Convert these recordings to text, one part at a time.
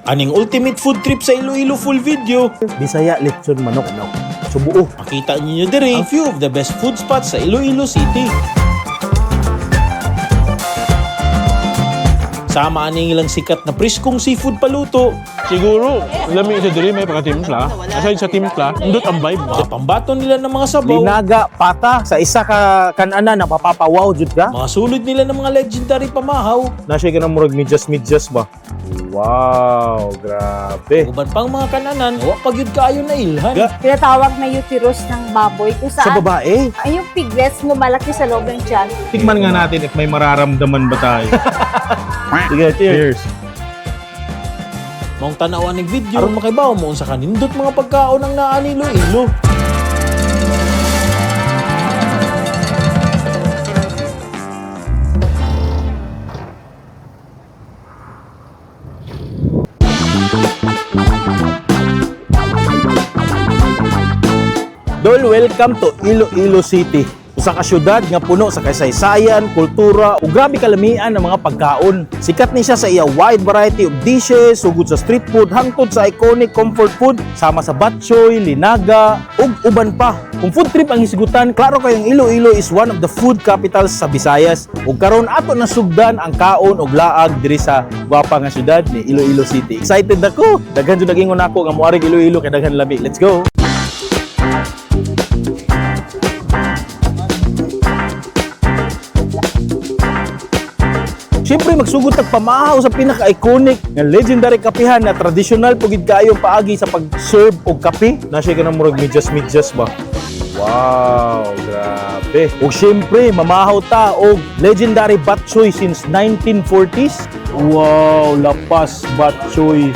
Aning ultimate food trip sa Iloilo full video. Bisaya lechon manok no. So buo. Makita ninyo diri ang few of the best food spots sa Iloilo City. Sama aning ilang sikat na preskong seafood paluto, Siguro, lami sa diri may pagkatimpla. Aside sa timpla, indot ang vibe. mga pambato nila ng mga sabaw, Linaga pata sa isa ka kanana na mapapawaw jud ka. mga sulod nila ng mga legendary pamahaw, Na siya kanang murag medyas medyas ba. Wow, grabe. uban pang mga kananan, wa pa gyud kaayo na ilhan. Tinatawag na uterus ng baboy kung Sa saan babae. ay yung piglets lumalaki sa loob ng tiyan. Tikman nga natin if may mararamdaman ba tayo. Sige, cheers. Cheers. Maong tan-awan ning video aron makaibaw mo unsa kanindot mga pagkaon ang naa ni Iloilo. Dol, welcome to Iloilo City. Usa ka syudad nga puno sa kasaysayan, kultura ug grabe kalamian ng mga pagkaon. Sikat ni siya sa iya wide variety of dishes, sugod sa street food hangtod sa iconic comfort food sama sa batchoy, linaga ug uban pa. Kung food trip ang hisgutan, klaro kayong Iloilo is one of the food capitals sa Visayas. Ug karon ato na sugdan ang kaon ug laag diri sa gwapa nga syudad ni Iloilo City. Excited ako. Daghan jud nag-ingon ako nga moari Iloilo kay daghan lami. Let's go. Siyempre magsugod tag pamahaw sa pinaka-iconic nga legendary kapihan na tradisyonal pugid kaayo ang paagi sa pag-serve og kape. Na siya kanang murag medyas-medyas ba. Wow, grabe. Ug siyempre mamahaw ta og legendary batchoy since 1940s. Wow, lapas batchoy.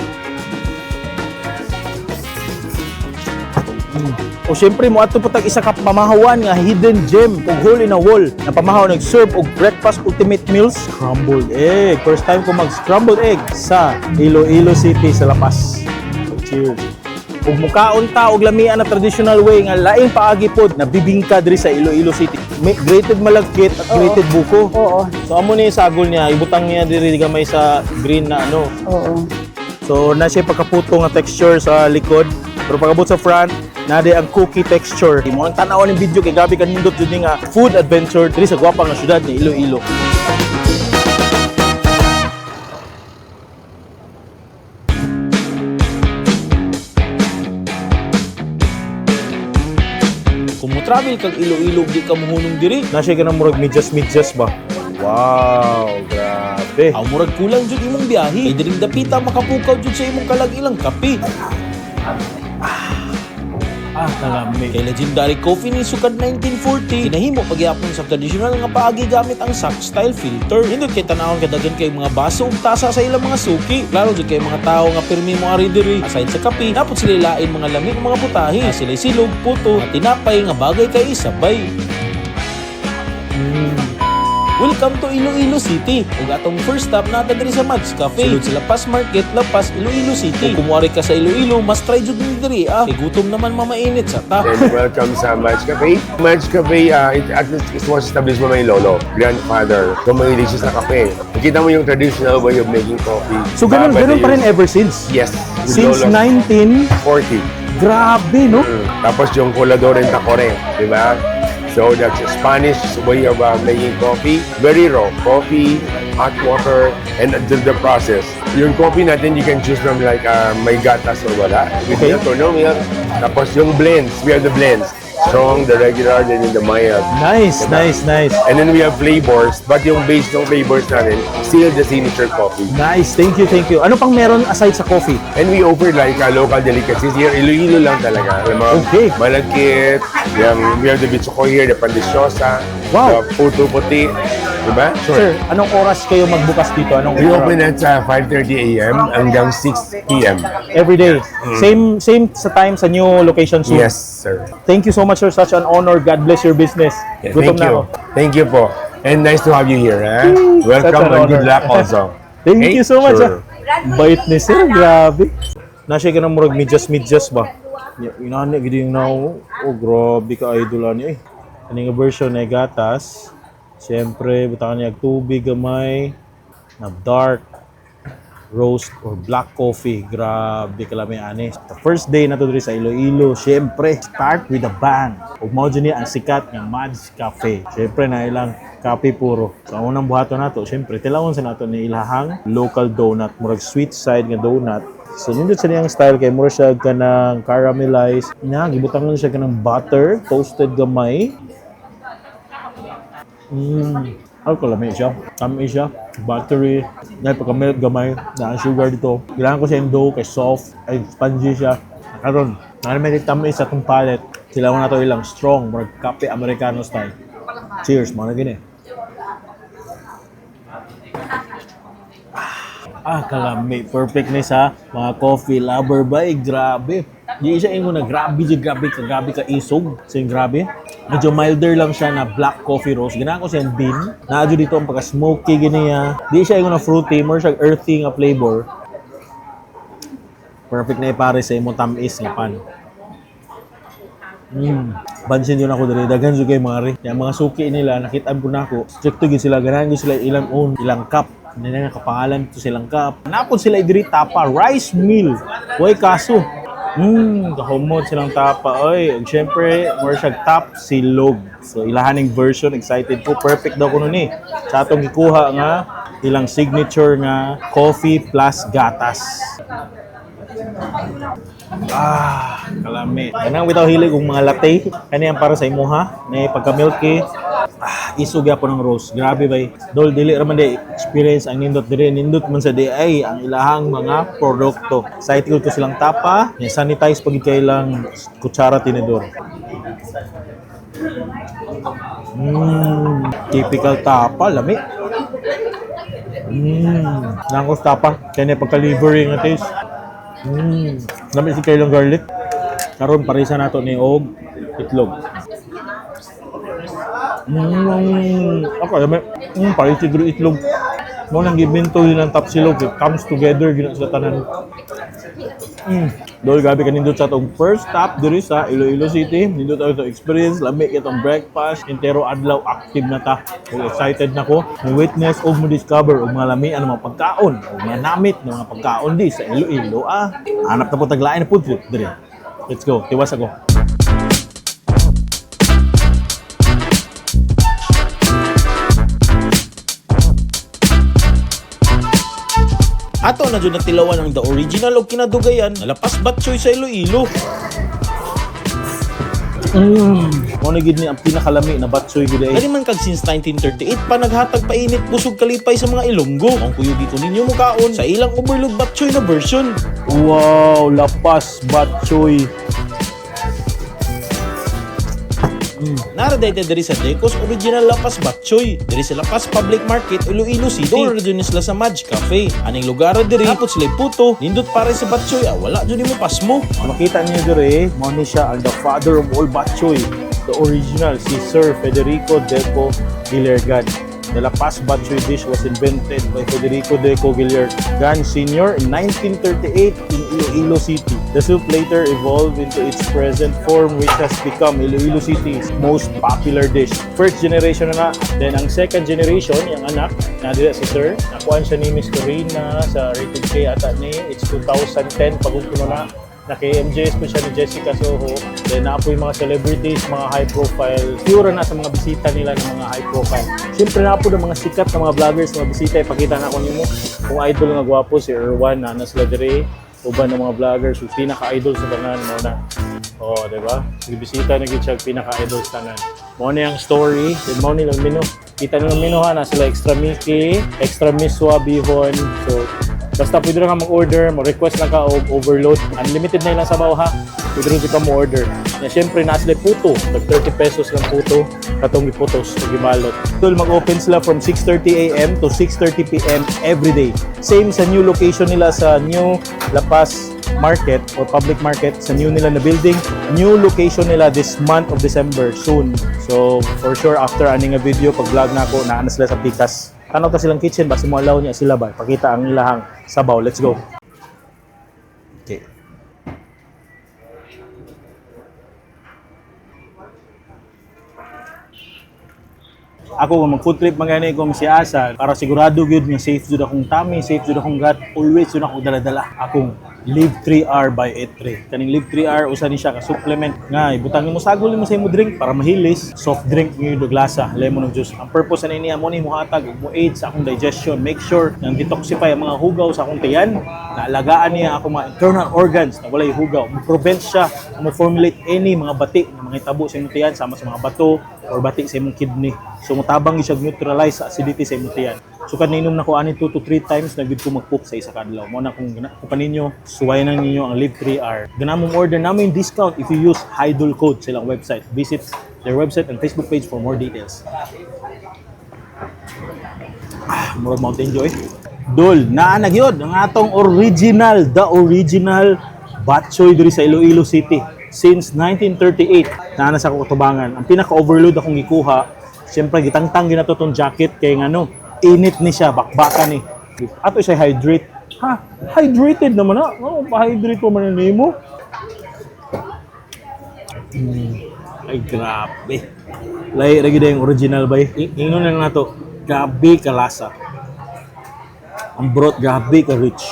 O siyempre mo ato po tag isa ka pamahawan nga hidden gem ug hole in a wall na pamahaw nag-serve og breakfast ultimate meals, scrambled egg. First time ko mag scrambled egg sa Iloilo City sa La Paz. So, cheers. Ug mukaon ta og lamian na traditional way nga laing paagi pod na bibingka diri sa Iloilo City. May grated malagkit at grated buko. Oo, So amo ni sagol niya, ibutang niya diri gamay sa green na ano. oo. So na siya pagkaputo nga texture sa likod, pero pagabot sa front, na di ang cookie texture. Mo ang tan-aw ning video kay grabe kanindot jud ni nga food adventure diri sa gwapa nga syudad ni Iloilo. Kung mo travel kag Iloilo di ka mohunong diri, Na siya kanang murag medyas medyas ba. Wow, grabe. aw murag kulang jud imong biyahe. Kay diring dapita makapukaw jud sa imong kalag ilang kape. Ah, nalami. Kay legendary coffee ni sukad 1940, kinahimo pagyapon sa tradisyonal nga paagi gamit ang sack style filter. Nindot kay tanawon kadagan kay mga baso ug tasa sa ilang mga suki. Klaro jud kay mga tawo nga pirmi mo ari diri. Aside sa kape, napot sila lain mga lami ug mga putahe. Na sila silog, puto, at tinapay nga bagay kay isabay. Welcome to Iloilo City. Ug atong first stop nata diri sa Mads Cafe. Sulod sa La Paz Market, La Paz, Iloilo City. Kung kumuari ka sa Iloilo, mas try jud ni diri ah. Kay gutom naman mamainit sa ta. And welcome sa Match Cafe. Match Cafe, it, at least it was established by my lolo, grandfather. So, mahilig siya sa kape. Nakita mo yung traditional way of making coffee. So ganun Baba ganun pa rin days. ever since. Yes. Since Lolo, 19 40. grabe no. Tapos yung colador and tacore, di ba? So that's a Spanish way of making coffee. Very raw. Coffee, hot water, and the process. Yung coffee natin, you can choose from like may gatas or wala. With milk or no milk. Tapos yung blends, we have the blends. Strong, the regular, then yung the mild. Nice, nice, nice. And then we have flavors, but yung base ng flavors natin, still the signature coffee. Nice, thank you, thank you. Ano pang meron aside sa coffee? And we offer like local delicacies here. Iloilo lang talaga. Yung mga malagkit, yung, we have the bitsuko here, the pandesyosa, the puto puti. Diba? Sure. Sir, anong oras kayo magbukas dito? Anong We oras? open at 5:30 a.m. hanggang 6 p.m. Every day. Same same sa time sa new location soon. Yes, sir. Thank you so much, sir. Such an honor. God bless your business. Yeah, Gutom thank na you. ako. Thank you po. And nice to have you here. Eh? Such Welcome an and good honor. luck also. Thank Okay? you so much. Sure. Ah. Bait ni sir. Grabe. Na siya ka na murag medyas-medyas ba? Inani, gid yung nao. Oh, grabe ka idol ani eh. Ani nga version ay gatas. Siyempre, butangan niya og tubig gamay na dark. roast or black coffee. Grabe kalami ani. The first day nato diri sa Iloilo, syempre start with a bang. Ug mao jud ni ang sikat nga Mads Cafe. Syempre na ilang kape puro. So ang unang buhaton nato, syempre tilawon sa nato ni ilahang local donut, murag sweet side nga donut. So nindot sa niyang style kay mura siya kanang caramelized. Na gibutangan siya kanang butter, toasted gamay. Ako kalami siya. Tama siya. Buttery. Dahil pagka-melt gamay, na ang sugar dito. Kailangan ko siya yung dough kay soft, ay spongy siya. Karon, na may tamis sa itong palate. Sila mo na to ilang strong, murag kape Americano style. Cheers, mga gini. Ah, kalami. Perfect ni sa mga coffee lover ba? Eh, grabe. Di siya ingon na grabe, di grabe ka, grabe ka isog. So, yung grabe. Medyo milder lang siya na black coffee roast. Ganahan ko siya yung bean. Naadyo dito ang pagka-smoky gini niya. Di siya ingon na fruity, more siya earthy nga flavor. Perfect na ipare sa imong tamis nga pan. Pansin yun ako diri, daghan jud kay mga ri. Yang mga suki nila nakita ko nako. Stricto gyud sila, ganahan gyud sila ilang own, ilang cup. Hindi na nakapangalan to silang cup. Napod sila diri tapa rice meal. Way kaso. Kahumot silang tapa. Oy, ug syempre, more siya top silog. So ilahaning version, excited ko. Perfect daw kuno ni. Sa atong gikuha nga ilang signature nga coffee plus gatas. Ah, kalami. Kanang bitaw hilig og mga latte. Kani ang para sa imuha, ni pagka milky. Ah, isog gyapon ang rose. Grabe bay. Dol dili ra man di experience ang nindot diri, nindot man sa di ay ang ilahang mga produkto. Excited ko silang tapa, ni sanitize pag kay ilang kutsara tinidor. Typical tapa, lami. Nangos tapa. Kaya pagka livery nga taste. Lami si kailang garlic. Karon parisa nato ni og itlog. Ako lami. Parisa siguro itlog. Mo nang gibento yun ang tapsilog. It comes together gina sa tanan. Dol, grabe ka nindot sa atong first stop diri sa Iloilo City. Nindot ato experience, lami kitong breakfast, entero adlaw active na ta. Ug excited na ko mo witness og mo discover og mga lamian mga pagkaon, og mga namit ng mga pagkaon di sa Iloilo ah. Hanap na po taglain na food trip diri. Let's go, tiwas ako. Ato na jud natilawan ang the original og kinadugayan nga La Paz Batchoy sa Iloilo. Mo na gid ni ang pinakalami na batsoy gid ay. Dali man kag since 1938 pa naghatag painit busog kalipay sa mga Ilonggo. Ang kuyugi ko ninyo mukaon sa ilang overload batchoy na version. Wow, La Paz batsoy. Nara dayta diri sa Decos Original La Paz Batchoy. Diri sa La Paz Public Market, Iloilo City. Door ra jud ni sila sa Madge Cafe. Aning lugar ra diri napod sila puto. Nindot pare sa batchoy, ah, wala jud nimo pasmo. Makita niyo dire, mao ni siya ang the father of all batchoy, the original si Sir Federico Deco Guillergan. The La Paz Batchoy dish was invented by Federico Deco Guillergan Sr. in 1938 in Iloilo City. The soup later evolved into its present form, which has become Iloilo City's most popular dish. First generation na na, then ang second generation, yung anak, na dira si Sir, nakuan siya ni Miss Corina sa Rated K ata ni, it's 2010, pagod ko na na KMJS po siya ni Jessica Soho. Then naa po yung mga celebrities, mga high profile. Pure na sa mga bisita nila ng mga high profile. Siyempre naa po ng mga sikat na mga vloggers, mga bisita. Ipakita na ako nimo kung idol nga gwapo si Erwan na sila dire. Uban ng mga vloggers, yung pinaka-idol sa tanan mo na. Oh, di ba? Bisita na gid siya pinaka-idol sa tanan. Mo na yung story, then mo nilang menu. Kita nilang menu ha, na sila extra Mickey, extra miswa, bihon. So, basta pwede ra ka mag-order, mo-request lang ka og overload. Unlimited na ilang sabaw ha. Pwede ra jud ka mo-order. Ya syempre naa sila puto, tag 30 pesos lang puto katong giputos ug gibalot. Tol, mag-open sila from 6:30 AM to 6:30 PM every day. Same sa new location nila sa New La Paz Market or public market sa new nila na building, new location nila this month of December soon. So for sure after ani nga video pag vlog na ako naa na sila sa Pikas. Tanaw ta silang kitchen basta mo allow niya sila ba pakita ang ilahang sabaw. Let's go. Okay. Ako kung mag food trip man gani ko siasa para sigurado gyud nga safe jud akong tummy, safe jud akong gut, always jud ako dala-dala akong Live 3R by 83. Kaning Live 3R usa ni siya ka supplement nga ibutang nimo, sagol nimo sa imo drink para mahilis. Soft drink gyud og lasa, lemon ug juice. Ang purpose ani niya mo ni mohatag ug mo aid sa akong digestion, make sure nga detoxify ang mga hugaw sa akong tiyan, naalagaan niya ako mga internal organs na walay hugaw. Mo prevent siya mo formulate any mga bati nga mga itabo sa imong tiyan sama sa mga bato or bati sa imong kidney. So motabang gyud siya neutralize sa acidity sa imong tiyan. So kad nainom na ko ani 2 to 3 times na gud ko magpoop sa isa ka adlaw. Mo na kung kung paninyo, suwayan na ninyo ang Live 3R. Gana mong order namin discount if you use Hidol code sa ilang website. Visit their website and Facebook page for more details. Ah, murag Mountain Dew eh. Dol, naa na gyud ang atong original, the original batchoy diri sa Iloilo City since 1938. Naa na sa akong katubangan. Ang pinaka-overload akong gikuha, siyempre gitangtang ginato tong jacket kay ngano, init ni siya, bakbakan ni. Ato siya hydrate. Ha, hydrated naman na. Oh, pa-hydrate ko man nimo. Ay, grabe. Lahi ra gyud yung original bay. Ingnon na lang nato. Grabe kalasa. Ang broth grabe ka rich.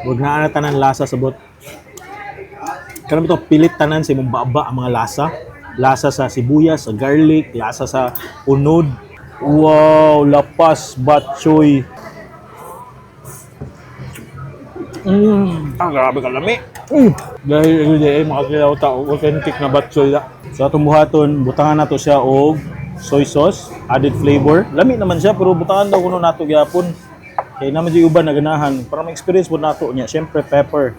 Wag na na tanan lasa sa broth. Kanang ito pilit tanan sa imong baba ang mga lasa. Lasa sa sibuyas, sa garlic, lasa sa unod. Wow, lapas batchoy. Ah, grabe ka lami. Dahil hindi eh, makakilaw tao, authentic na batsoy na. So atong buhaton, butangan nato siya og soy sauce, added flavor. Lami naman siya pero butangan daw kuno nato gyapon. Kay naman di uban na ganahan para ma-experience po nato niya. Syempre pepper.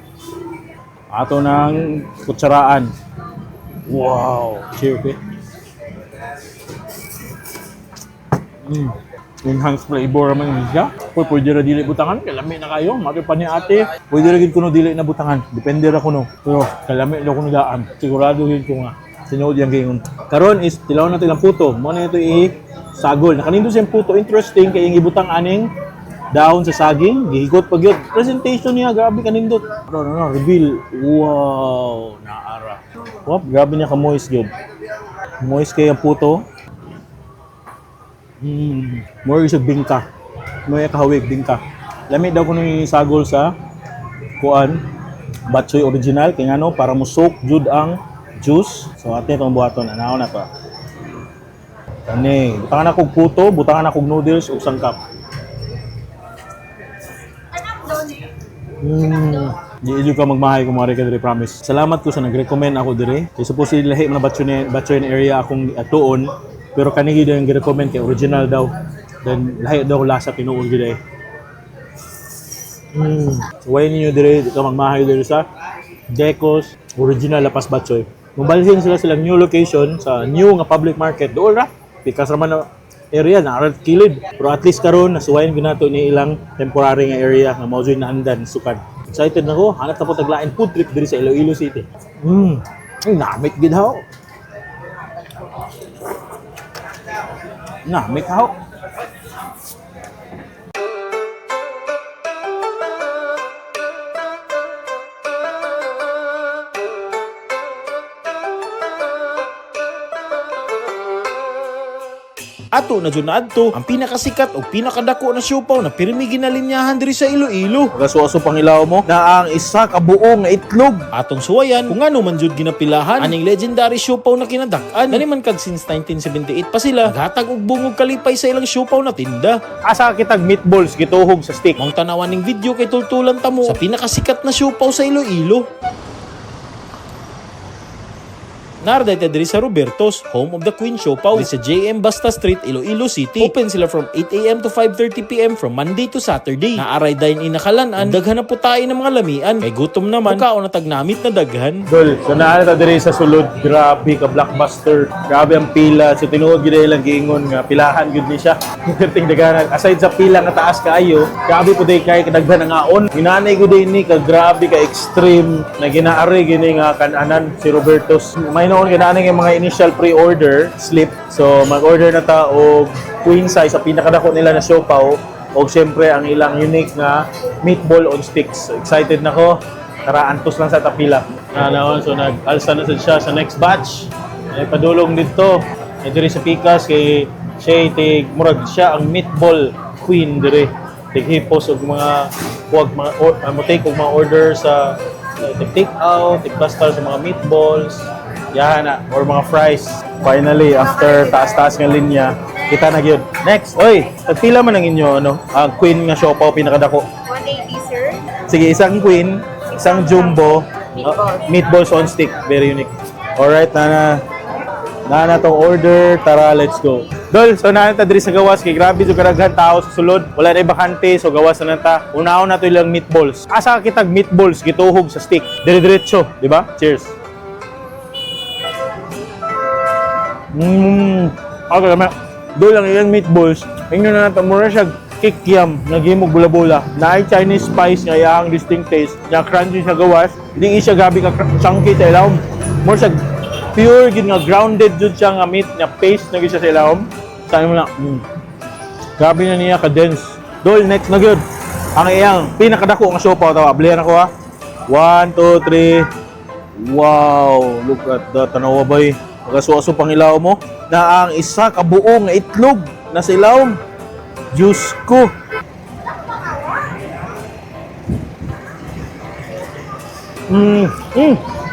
Ato ng kutsaraan. Wow, cheers eh. Enhanced flavor naman yun siya. Uy, pwede ra dili butangan, kay lami na kayo. Mati pa ni ate. Pwede ra gid kuno dili na butangan. Depende ra kuno. Pero kalami daw kuno daan. Sigurado gid ko nga. Sinuod yang gingon. Karon is tilaw na ilang puto. Mo na ito i sagol. Nakanindo siyang puto. Interesting kay yung ibutang aning dahon sa saging, gihigot pag yun. Presentation niya, grabe kanindot. No, no, no, reveal. Wow, naara. Wap, grabe niya ka moist gyud. Moist kay ang puto. More is bingka. More kahawig bingka. Lami daw kuno yung sagol sa kuan batchoy original kay ngano para mo soak jud ang juice. So atin itong buhaton, anaw na pa. Kani, butangan ako og puto, butangan ako og noodles ug sangkap. Di ka magmahay kung mari ka diri, promise. Salamat ko sa nag-recommend ako diri. Kay supposedly lahi man na batchoy area akong atuon, pero kani gyud ang gi-recommend kay original daw. Then lahi daw lasa tinuod gyud eh. So, way ninyo dire, di ka magmahay diri sa Decos Original Lapas Batchoy. Mubalhin sila silang new location sa new nga public market. Doon ra. Pikas ra man na area na aral kilid. Pero at least karon nasuwayan gyud nato ni ilang temporary nga area nga mao jud naandan sukad. Excited na ko. Hanap na po taglain food trip diri sa Iloilo City. Ay, namit gid haw. Namit haw. Ato na jud naadto ang pinakasikat o pinakadako na siopaw na pirmi ginalinyahan diri sa Iloilo. Pagkasuaso pangilaw mo na ang isa ka buo nga itlog. Atong suwayan kung ano man jud ginapilahan aning legendary siopaw na kinadak-an. Nani man kag since 1978 pa sila naghatag og bungog kalipay sa ilang siopaw na tinda. Asa kitag meatballs gituhog sa stick. Maong tanawan ning video kay tultulan ta mo sa pinakasikat na siopaw sa Iloilo. Narday ta diri sa Roberto's, home of the Queen Siopaw, diri sa JM Basta Street, Iloilo City. Open sila from 8 a.m. to 5:30 p.m. from Monday to Saturday. Naaray dine in nakalan-an, daghan na po tayo ng mga lamian. Kay gutom naman, mukaon na tagnamit na daghan. Dol, so naa ta diri sa sulod, grabe ka blockbuster. Grabe ang pila. So tinuod gyud ilang giingon nga pilahan gyud ni siya. Perting daghanan. Aside sa pila nga taas kaayo, grabe pud kay kadaghan ang aon. Ginanay gud ni ka grabe ka extreme na ginaari gini nga kananan si Roberto's. May noon ginaanay nga mga initial pre-order slip. So mag-order na ta og queen size sa pinakadako nila na siopaw og syempre ang ilang unique nga meatball on sticks. So excited na ko. Tara, antos lang sa tapila. Ano, so nag-alsa na sad siya sa next batch. Ay padulong dito. Ay diri sa Pikas kay Siya tig murag siya ang meatball queen dire. Tig hipos og mga huwag mga or, mo take og mga order sa tig take out, tig basta sa mga meatballs. Yan na, or mga fries. Finally, after taas-taas nga linya, kita na gyud. Next, oy, tagpila man ang inyo ano, ang queen nga siopaw pinakadako? 180, sir. Sige, isang queen, isang jumbo, Meatballs. Meatballs on stick, very unique. Alright, nana. Nana tong order, tara, let's go. Dol, so naa ta diri sa gawas kay grabe jud kadaghan tao sa sulod. Wala na bakante, so gawas na ta. Unahon na to ilang meatballs. Asa kitag meatballs gituhog sa stick? Dire-diretso, di ba? Cheers. Okay, kami. Dol ang ilang meatballs. Ingnon na nato mura siya kikiam nga gimog bula-bula. Naay Chinese spice nga iyang distinct taste. Nga crunchy sa gawas. Di siya grabe ka chunky sa ilawom. More siya pure gid nga grounded jud siya nga meat nga paste na gid siya sa ilawom. Saan mo na? Grabe na niya ka dense. Dol, next na gyud. Ang iyang pinakadako nga siopaw tawa. Blihan ako ha. One, two, three. Wow, look at that. Tanawa bay. Magasuaso pang ilaw mo. Na ang isa ka buo nga itlog na sa ilawom. Diyos ko.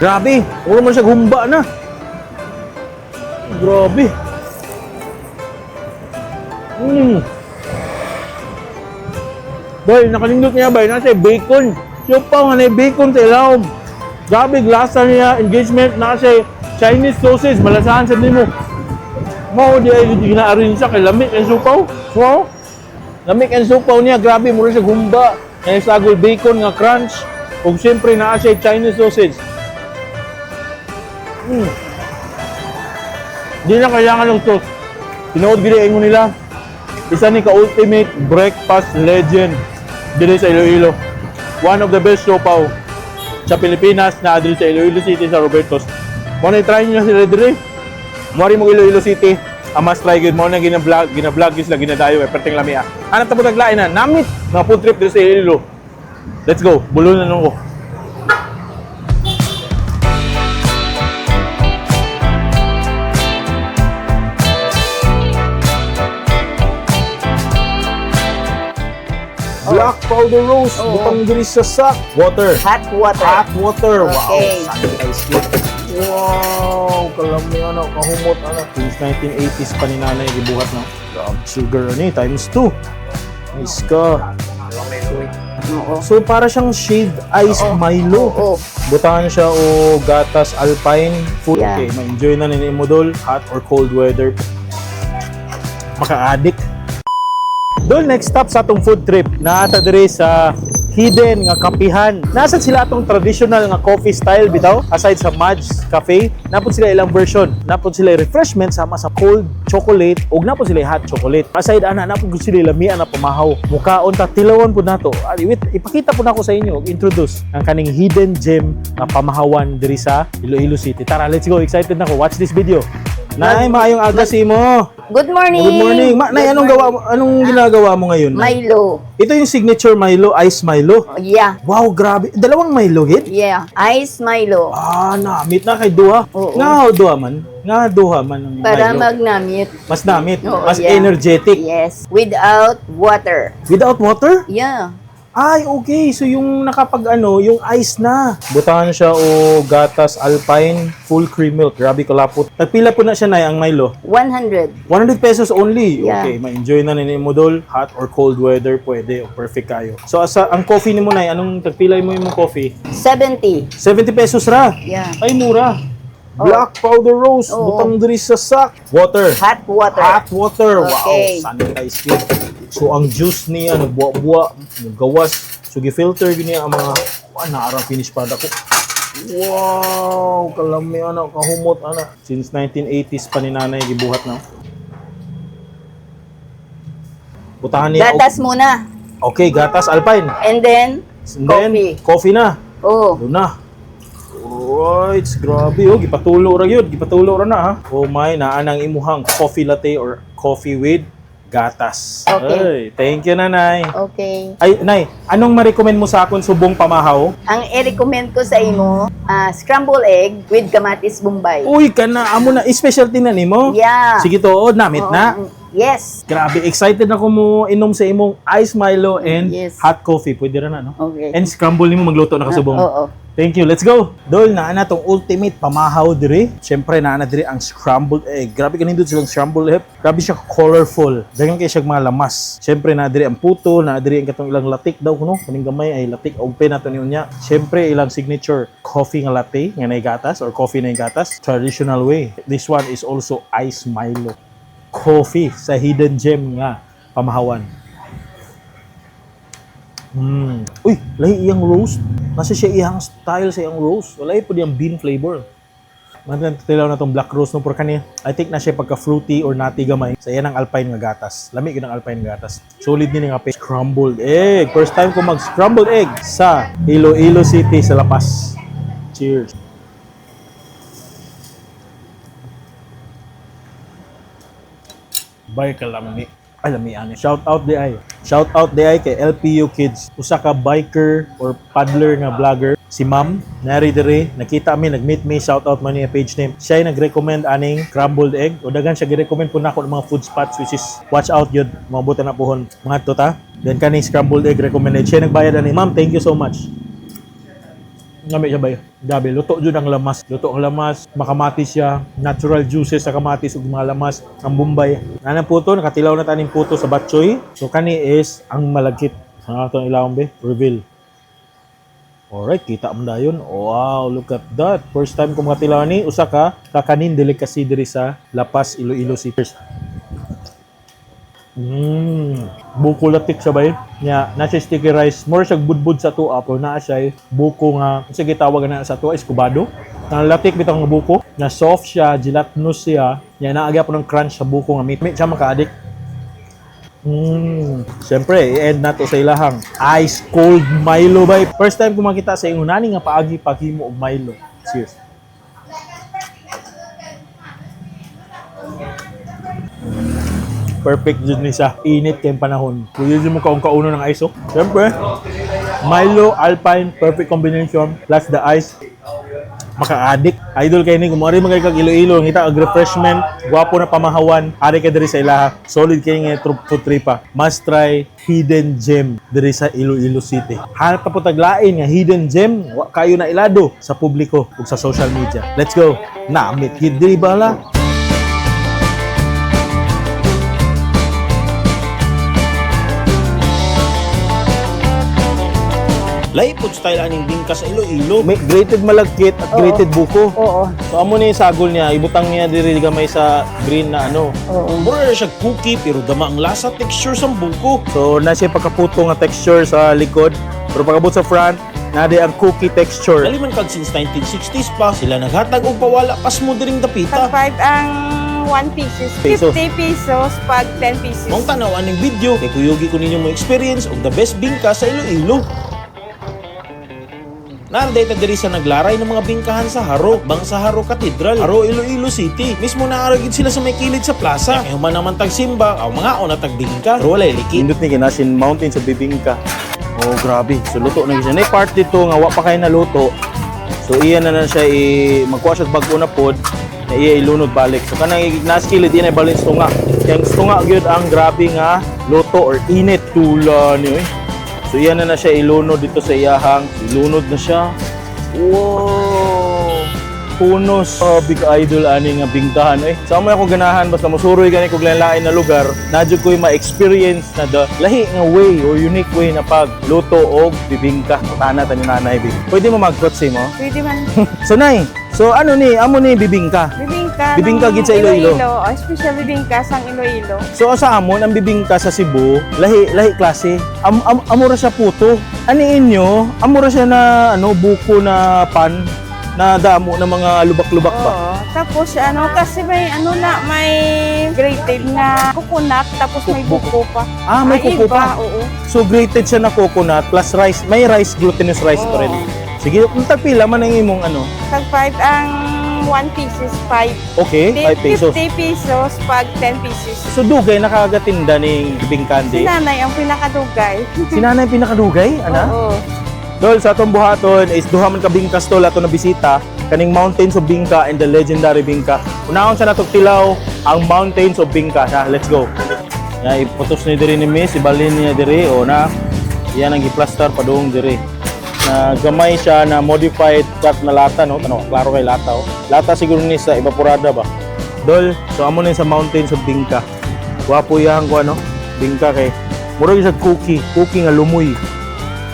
Grabe. Puro man siya gumba na. Grabe. Boy, nakalindot niya ba? Nasa bacon. Siopaw nga na bacon sa ilawom. Grabe, lasa niya, engagement, nasa Chinese sausage, malasahan sa nimo. Mao di ay ginaarin siya kay lamig ang siopaw. Wow. Lamig ang siopaw niya, grabe mura siya gumba. Ngayon sa agol bacon nga crunch. Ug siyempre naa siya Chinese sausage. Di na kailangan ng sauce. Tinuod gid mo nila. Isa ni ka ultimate breakfast legend diri sa Iloilo. One of the best siopaw sa Pilipinas na diri sa Iloilo City sa Roberto's. Mo na try niyo sila diri. Mo rin mo Iloilo City. Ang mas try gud mo na gina-vlog, gina-vlog gyud sila ginadayo eh perting lami ah. Hanap ta po taglain na namit nga food trip diri sa Iloilo. Let's go. Bulo na nung ko. Black powder rose, butang diri sa sak. Water. Hot water. Hot water. Wow. Okay. Sanitize yun. Wow, kalami ano, kahumot ano. Since 1980s pa ni nanay gibuhat no. Grabe sugar ani times 2. Nice ka. Oo. So para siyang shaved ice Milo. Oo. Butangan siya o gatas alpine food. Yeah. Okay, ma-enjoy na ni mo dol, hot or cold weather. Maka-addict. Dol, next stop sa atong food trip, naata diri sa hidden nga kapihan. Nasa sila atong traditional nga coffee style bitaw aside sa Madge Cafe, napod sila ilang version. Napod sila refreshment sama sa cold chocolate ug napod sila hot chocolate. Aside ana napod gud sila lamian na pamahaw. Mukaon ta tilawan pud nato. Ah, wait, ipakita pud nako sa inyo ug introduce ang kaning hidden gem nga pamahawan diri sa Iloilo City. Tara, let's go. Excited na ko. Watch this video. Nay, maayong aga si mo. Good morning. Good morning. Ma, Nay, Good anong gawa mo, anong ginagawa mo ngayon? Nay? Milo. Ito yung signature Milo, Ice Milo. Oh, yeah. Wow, grabe. Dalawang Milo, gid? Yeah. Ice Milo. Ah, namit na kay duha. Oo. Nga duha man. Nga duha man ang Para Milo. magnamit. Mas namit, Oo, mas yeah. energetic. Yes. Without water. Without water? Yeah. Ay, okay. So yung nakapag ano, yung ice na. Butangan siya o gatas Alpine full cream milk. Grabe kalapot. Tagpila po na siya nay ang Milo. 100. 100 pesos only. Yeah. Okay, ma-enjoy na nini mo dol. Hot or cold weather, pwede. O perfect kayo. So asa ang coffee nimo nay, anong tagpilay mo imong coffee? 70. 70 pesos ra. Yeah. Ay mura. Black powder rose, Oo. butang diri sa sak. Water. Hot water. Hot water. Okay. Wow, sanitize yun. So ang juice niya nagbuwa-buwa, nagawas. So gi-filter gyud niya ang mga wa na arang finish product ko. Wow, kalami ana, kahumot ana. Since 1980s pa ni nanay gibuhat na. Butahan niya. Gatas muna. Okay, gatas Alpine. And then, And then, coffee. coffee na. Oh. Doon na. Alright, grabe oh, gipatulo ra gyud, gipatulo ra na ha. Oh my, naa nang imuhang coffee latte or coffee with gatas. Okay. Ay, thank you nanay. Okay. Ay, nay, anong ma-recommend mo sa akon subong pamahaw? Ang i-recommend ko sa imo, scrambled egg with kamatis bombay. Uy, kana amo na specialty na nimo. Yeah. Sige tuod, namit Oo, na. Yes. Grabe, excited ako mo inom sa imong ice Milo and hot coffee. Pwede ra na, no? Okay. And scramble nimo, magluto na kasubong. Oo. Thank you. Let's go. Dol, naa na tong ultimate pamahaw dire. Siyempre, naa na dire ang scrambled egg. Grabe kanindot silang scrambled egg. Grabe siya colorful. Daghan kay siya mga lamas. Siyempre, naa dire ang puto, naa dire ang katong ilang latik daw kuno. Kaning gamay ay latik og pe nato ni unya. Siyempre, ilang signature coffee nga latte nga nay gatas or coffee na gatas. Traditional way. This one is also ice Milo. Coffee sa hidden gem nga pamahawan. Uy, lahi iyang roast. Nasa siya iyang style sa iyang roast. Wala po diyang bean flavor. Mantan tilaw na tong black roast no, pero kani I think na siya pagka fruity or nutty gamay. Sa iyan ang Alpine nga gatas. Lami gyud ang Alpine nga gatas. Solid ni nga scrambled egg. First time ko mag scrambled egg sa Iloilo City sa La Paz. Cheers. Bay kalami. Ay, lami ani. Shout out di ay. Shout out di ay kay LPU Kids. Usa ka biker or paddler nga vlogger. Si Ma'am, nari dire, nakita mi, nag-meet me, shout out man niya page name. Siya ay nag-recommend aning crumbled egg. O daghan siya gi-recommend po nako ng mga food spots, which is watch out yun. Mabuta na pohon. Mga to ta. Then kaning scrambled egg recommended. Siya nagbayad ani. Ma'am, thank you so much. Lami siya ba? Grabe, luto jud ang lamas. Luto ang lamas, makamatis siya, natural juices sa kamatis ug mga lamas, ang Bombay. Anang puto, nakatilaw na taning puto sa batchoy. So kani is ang malagkit. Sa atong ilawom be, reveal. Alright, kita mo dayon. Wow, look at that. First time ko makatilaw ni usa ka kakanin delicacy diri sa La Paz, Iloilo City. Buko latik siya ba yun? Nya, na siya sticky rice. More siya budbud sa tuwa, pero naa siya buko nga, sige tawag na sa tuwa, escobado. Ang latik bitaw nga buko, na soft siya, gelatinous siya. Nya, naagya po ng crunch sa buko nga meat. Meat siya maka-addict. Siyempre, i-end na to sa ilahang ice cold Milo bay. First time ko makita sa ingon nani nga paagi paghimo og Milo. Cheers. Perfect jud ni siya. Init kay panahon. Pwede jud mo kaong kauno ng ice oh. Siyempre, Milo Alpine perfect combination plus the ice. Maka-addict. Idol kay ni kung mo magay kag Iloilo, ngita og refreshment, gwapo na pamahawan, ari ka diri sa ilaha. Solid kay nga food tripa. Must try hidden gem diri sa Iloilo City. Hanap ta po taglain nga hidden gem, wa kayo na ilado sa publiko ug sa social media. Let's go. Namit gid diri bala. Lahi pod style aning bingka sa Iloilo. May grated malagkit at grated buko. Oo. So amo ni yung sagol niya, ibutang niya diri gamay sa green na ano. Oo. Mura na siya cookie pero dama ang lasa texture sa buko. So na siya pagkaputo nga texture sa likod, pero pagabot sa front, na di ang cookie texture. Dali man kag since 1960s pa sila naghatag og pawala pasmo diring dapita. Pag 5 ang 1 pieces. Pesos. 50 pesos pag 10 pieces. Mong tanaw aning video kay kuyugi ko ninyo mo experience og the best bingka sa Iloilo. Naanday ta diri sa naglaray ng mga bingkahan sa Haro, Bang sa Haro Cathedral, Haro Iloilo City. Mismo naara gid sila sa may kilid sa plaza. Kay human naman tag simba, aw mga una tag bingka. Pero walay liki. Indot ni kinasin mountain sa bibingka. Oh, grabe. So luto na gyud siya. Nay part dito nga wa pa kay naluto. So iya na na siya i magkuha siya og bag-o na pod na iya ilunod balik. So kanang nas kilid iya na ibalik sa tunga. Kay ang tunga gyud ang grabe nga luto or init tula ni oy. So iya na na siya ilunod dito sa iyahang. Ilunod na siya. Wow! Punos. Oh, big idol ani nga bingkahan eh. Sa amo ako ganahan basta mosuroy gani kog lain na lugar, na jud ko'y ma-experience na the lahi nga way or unique way na pagluto og bibingka. Tana ta ni nanay bi. Pwede mo magkot mo? Pwede man. So nay, so ano ni amo ni bibingka? Bibingka. Bibingka ng gid sa Iloilo. Oh, special bibingka sang Iloilo. So sa amon ang bibingka sa Cebu, lahi lahi klase. Am, am, amo ra siya puto. Ani inyo, amo ra siya na ano buko na pan na damo ng mga lubak-lubak pa. Oo. Tapos ano, kasi may ano na, may grated na coconut, tapos may buko pa. Ah, may Ay, kuko iba, pa. oo. So grated siya na coconut plus rice. May rice, glutinous rice pa rin. Oo. Sige, kung tagpila man ang imong ano. Tag 5 ang 1 pieces, 5. Okay, 5 pesos. 50 pesos pag 10 pieces. So dugay nakagatinda ning Si bingkandi. nanay ang pinakadugay. Si nanay pinakadugay, ana? Oo. Dol, sa atong buhaton is duha man ka bingkas tol ato na bisita kaning Mountains of Bingka and the legendary Bingka. Unahon sa natong tilaw ang Mountains of Bingka. Na, let's go. Ya, iputos ni diri ni Miss, ibalin niya diri o na. Yan ang giplastar padung diri. Na gamay siya na modified cut na lata no, tanaw, klaro kay lata oh. Lata siguro ni sa evaporada ba. Dol, so amo ni sa Mountains of Bingka. Gwapo iyang ko ano, bingka kay murag sa cookie, cookie nga lumoy.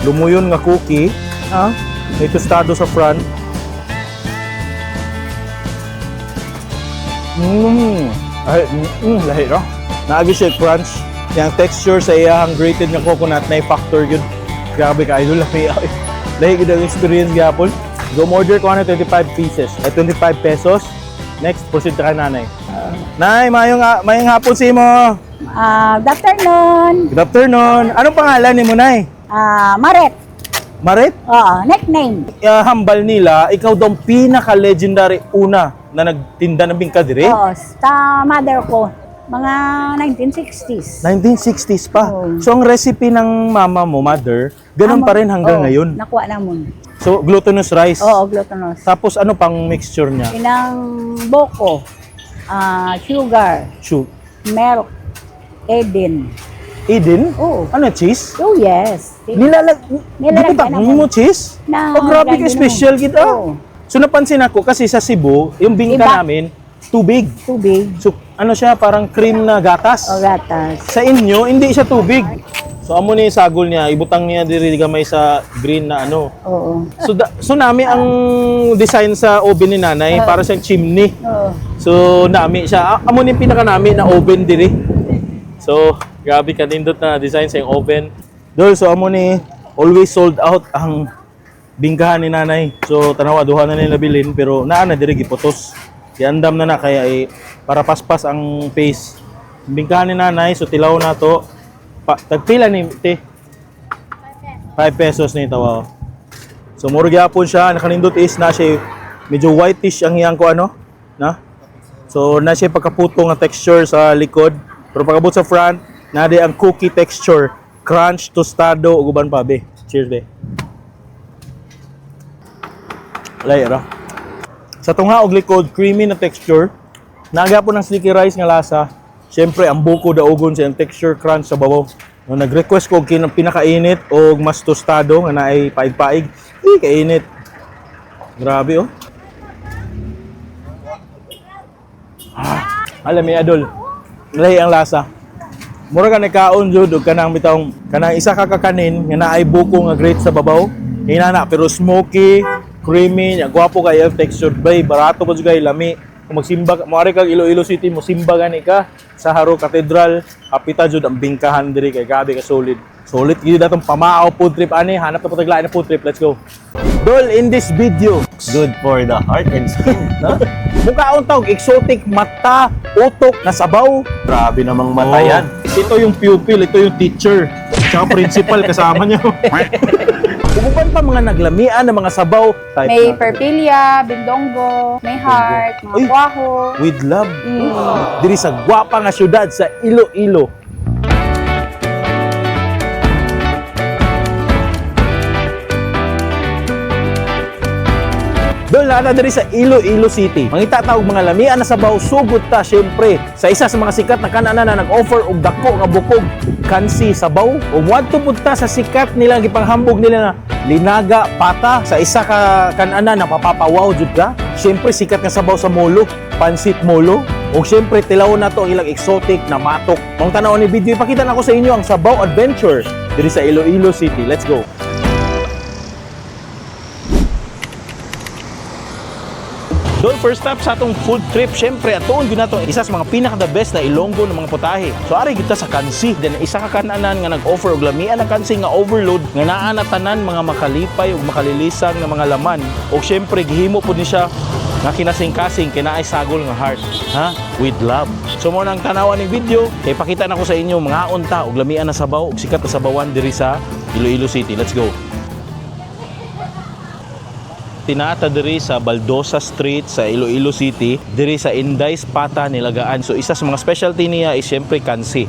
Lumuyon nga cookie, ah, may tostado sa front. Ay, lahi no? Naagi siya crunch. Yang texture sa iyang grated nga coconut na factor yun. Grabe ka idol, lahi. Ay. Lahi gud ang experience gyapon. Go order ko ano 25 pieces, ay 25 pesos. Next, proceed ta kay nanay. Nay, mayong hapon si mo. Ah, good afternoon. Good afternoon. Anong pangalan ni mo, Nay? Ah, Maret. Maret? Oo, nickname. Hambal nila, ikaw daw ang pinaka-legendary una na nagtinda ng bingka dire. Oo, sa mother ko. Mga 1960s. 1960s pa. Oo. So ang recipe ng mama mo, mother, ganun pa rin hanggang Oo, ngayon. Nakuha namon. So glutinous rice. Oo, glutinous. Tapos ano pang mixture niya? Inang boko, ah, sugar, milk, Eden. Eden? Oo. Ano, cheese? Oh, yes. Nilalagyan Nilalagyan mo cheese? Na, Oh, grabe ka nilagyan special mo. gid ah. Oo. So napansin ako kasi sa Cebu, yung bingka Iba. namin, tubig. Tubig So ano siya, parang cream na gatas. o gatas. Sa inyo, hindi siya tubig. So amo ni sagol niya, ibutang niya diri gamay sa green na ano. Oo. So nami ang design sa oven ni nanay para siyang chimney. Oo. So nami siya. Amo ni pinaka nami na oven diri. So grabe kanindot na design sa yung oven. Dol, so amo ni always sold out ang bingkahan ni nanay. So tanawa duha na nila bilin pero naa na diri giputos. Giandam na na kaya eh, para paspas ang face. Bingkahan ni nanay, so tilaw na to. Tagpila ni te? 5 pesos ni tawa. So muro gyapon siya, nakanindot is na siya medyo whitish ang iyang ko ano, na? So na siya pagkaputo nga texture sa likod, pero pagabot sa front, na di ang cookie texture, crunch, tostado ug uban pa be. Cheers be. Lay ra. Sa tunga og likod, creamy na texture. Naga po ng sticky rice nga lasa. Siyempre, ang buko daugon sa iyang texture crunch sa babaw. No, nag-request ko og pinakainit og mas tostado nga naay paig-paig. Eh, kainit. Grabe oh. Ah, alam mi adol. Lahi ang lasa. Mura ka nagkaon jud og kanang bitawng kanang isa ka kakanin nga naay buko nga grate sa babaw. Hinana pero smoky, creamy, nya gwapo kay ang texture bay, barato pa jud kay lami. Kung magsimba ka, moari kag Iloilo City, mo simba gani ka sa Haro Cathedral, hapita jud ang bingkahan diri kay grabe ka solid. Solid gyud atong pamaaw food trip ani, hanap na po taglain na food trip. Let's go. Dol, in this video, Good for the heart and skin, no? mukhaon tawag exotic mata, utok na sabaw. Grabe namang mata Oo. yan. Ito yung pupil, ito yung teacher. Tsaka principal kasama niya. Uban pa mga naglamian ng mga sabaw. Type May natin. perpilia, bindonggo, may heart, mga Uy. kwaho. With love. Diri sa gwapa nga syudad sa Iloilo. Doon na diri sa Iloilo City. Mangita ta og mga lamian na sabaw sugod ta syempre sa isa sa mga sikat na kananan na nag-offer og dako nga bukog kansi sabaw. Ug moadto pud ta sa sikat nila gipanghambog nila na linaga pata sa isa ka kananan na mapapawaw jud ka. Syempre sikat nga sabaw sa molo, pansit molo. Ug syempre tilaw na to ang ilang exotic na matok. Mong tan-aw ni video ipakita nako sa inyo ang Sabaw Adventure diri sa Iloilo City. Let's go. Doon, first stop sa atong food trip, syempre, atuon gyud nato ang isa sa mga pinaka the best na Ilonggo ng mga putahe. So ari gyud ta sa Kansi. Then isa ka kananan nga nag-offer og lamian ang Kansi nga overload nga naa na tanan mga makalipay ug makalilisan nga mga laman. Og syempre gihimo pud ni siya nga kinasing-kasing kinaay sagol nga heart, ha? With love. So mo nang tanawan ning video, kay pakita nako sa inyo mga unta og lamian na sabaw ug sikat na sabawan diri sa Iloilo City. Let's go. Tinata diri sa Baldosa Street sa Iloilo City, diri sa Inday's Pata Nilagaan. So isa sa mga specialty niya is syempre kansi.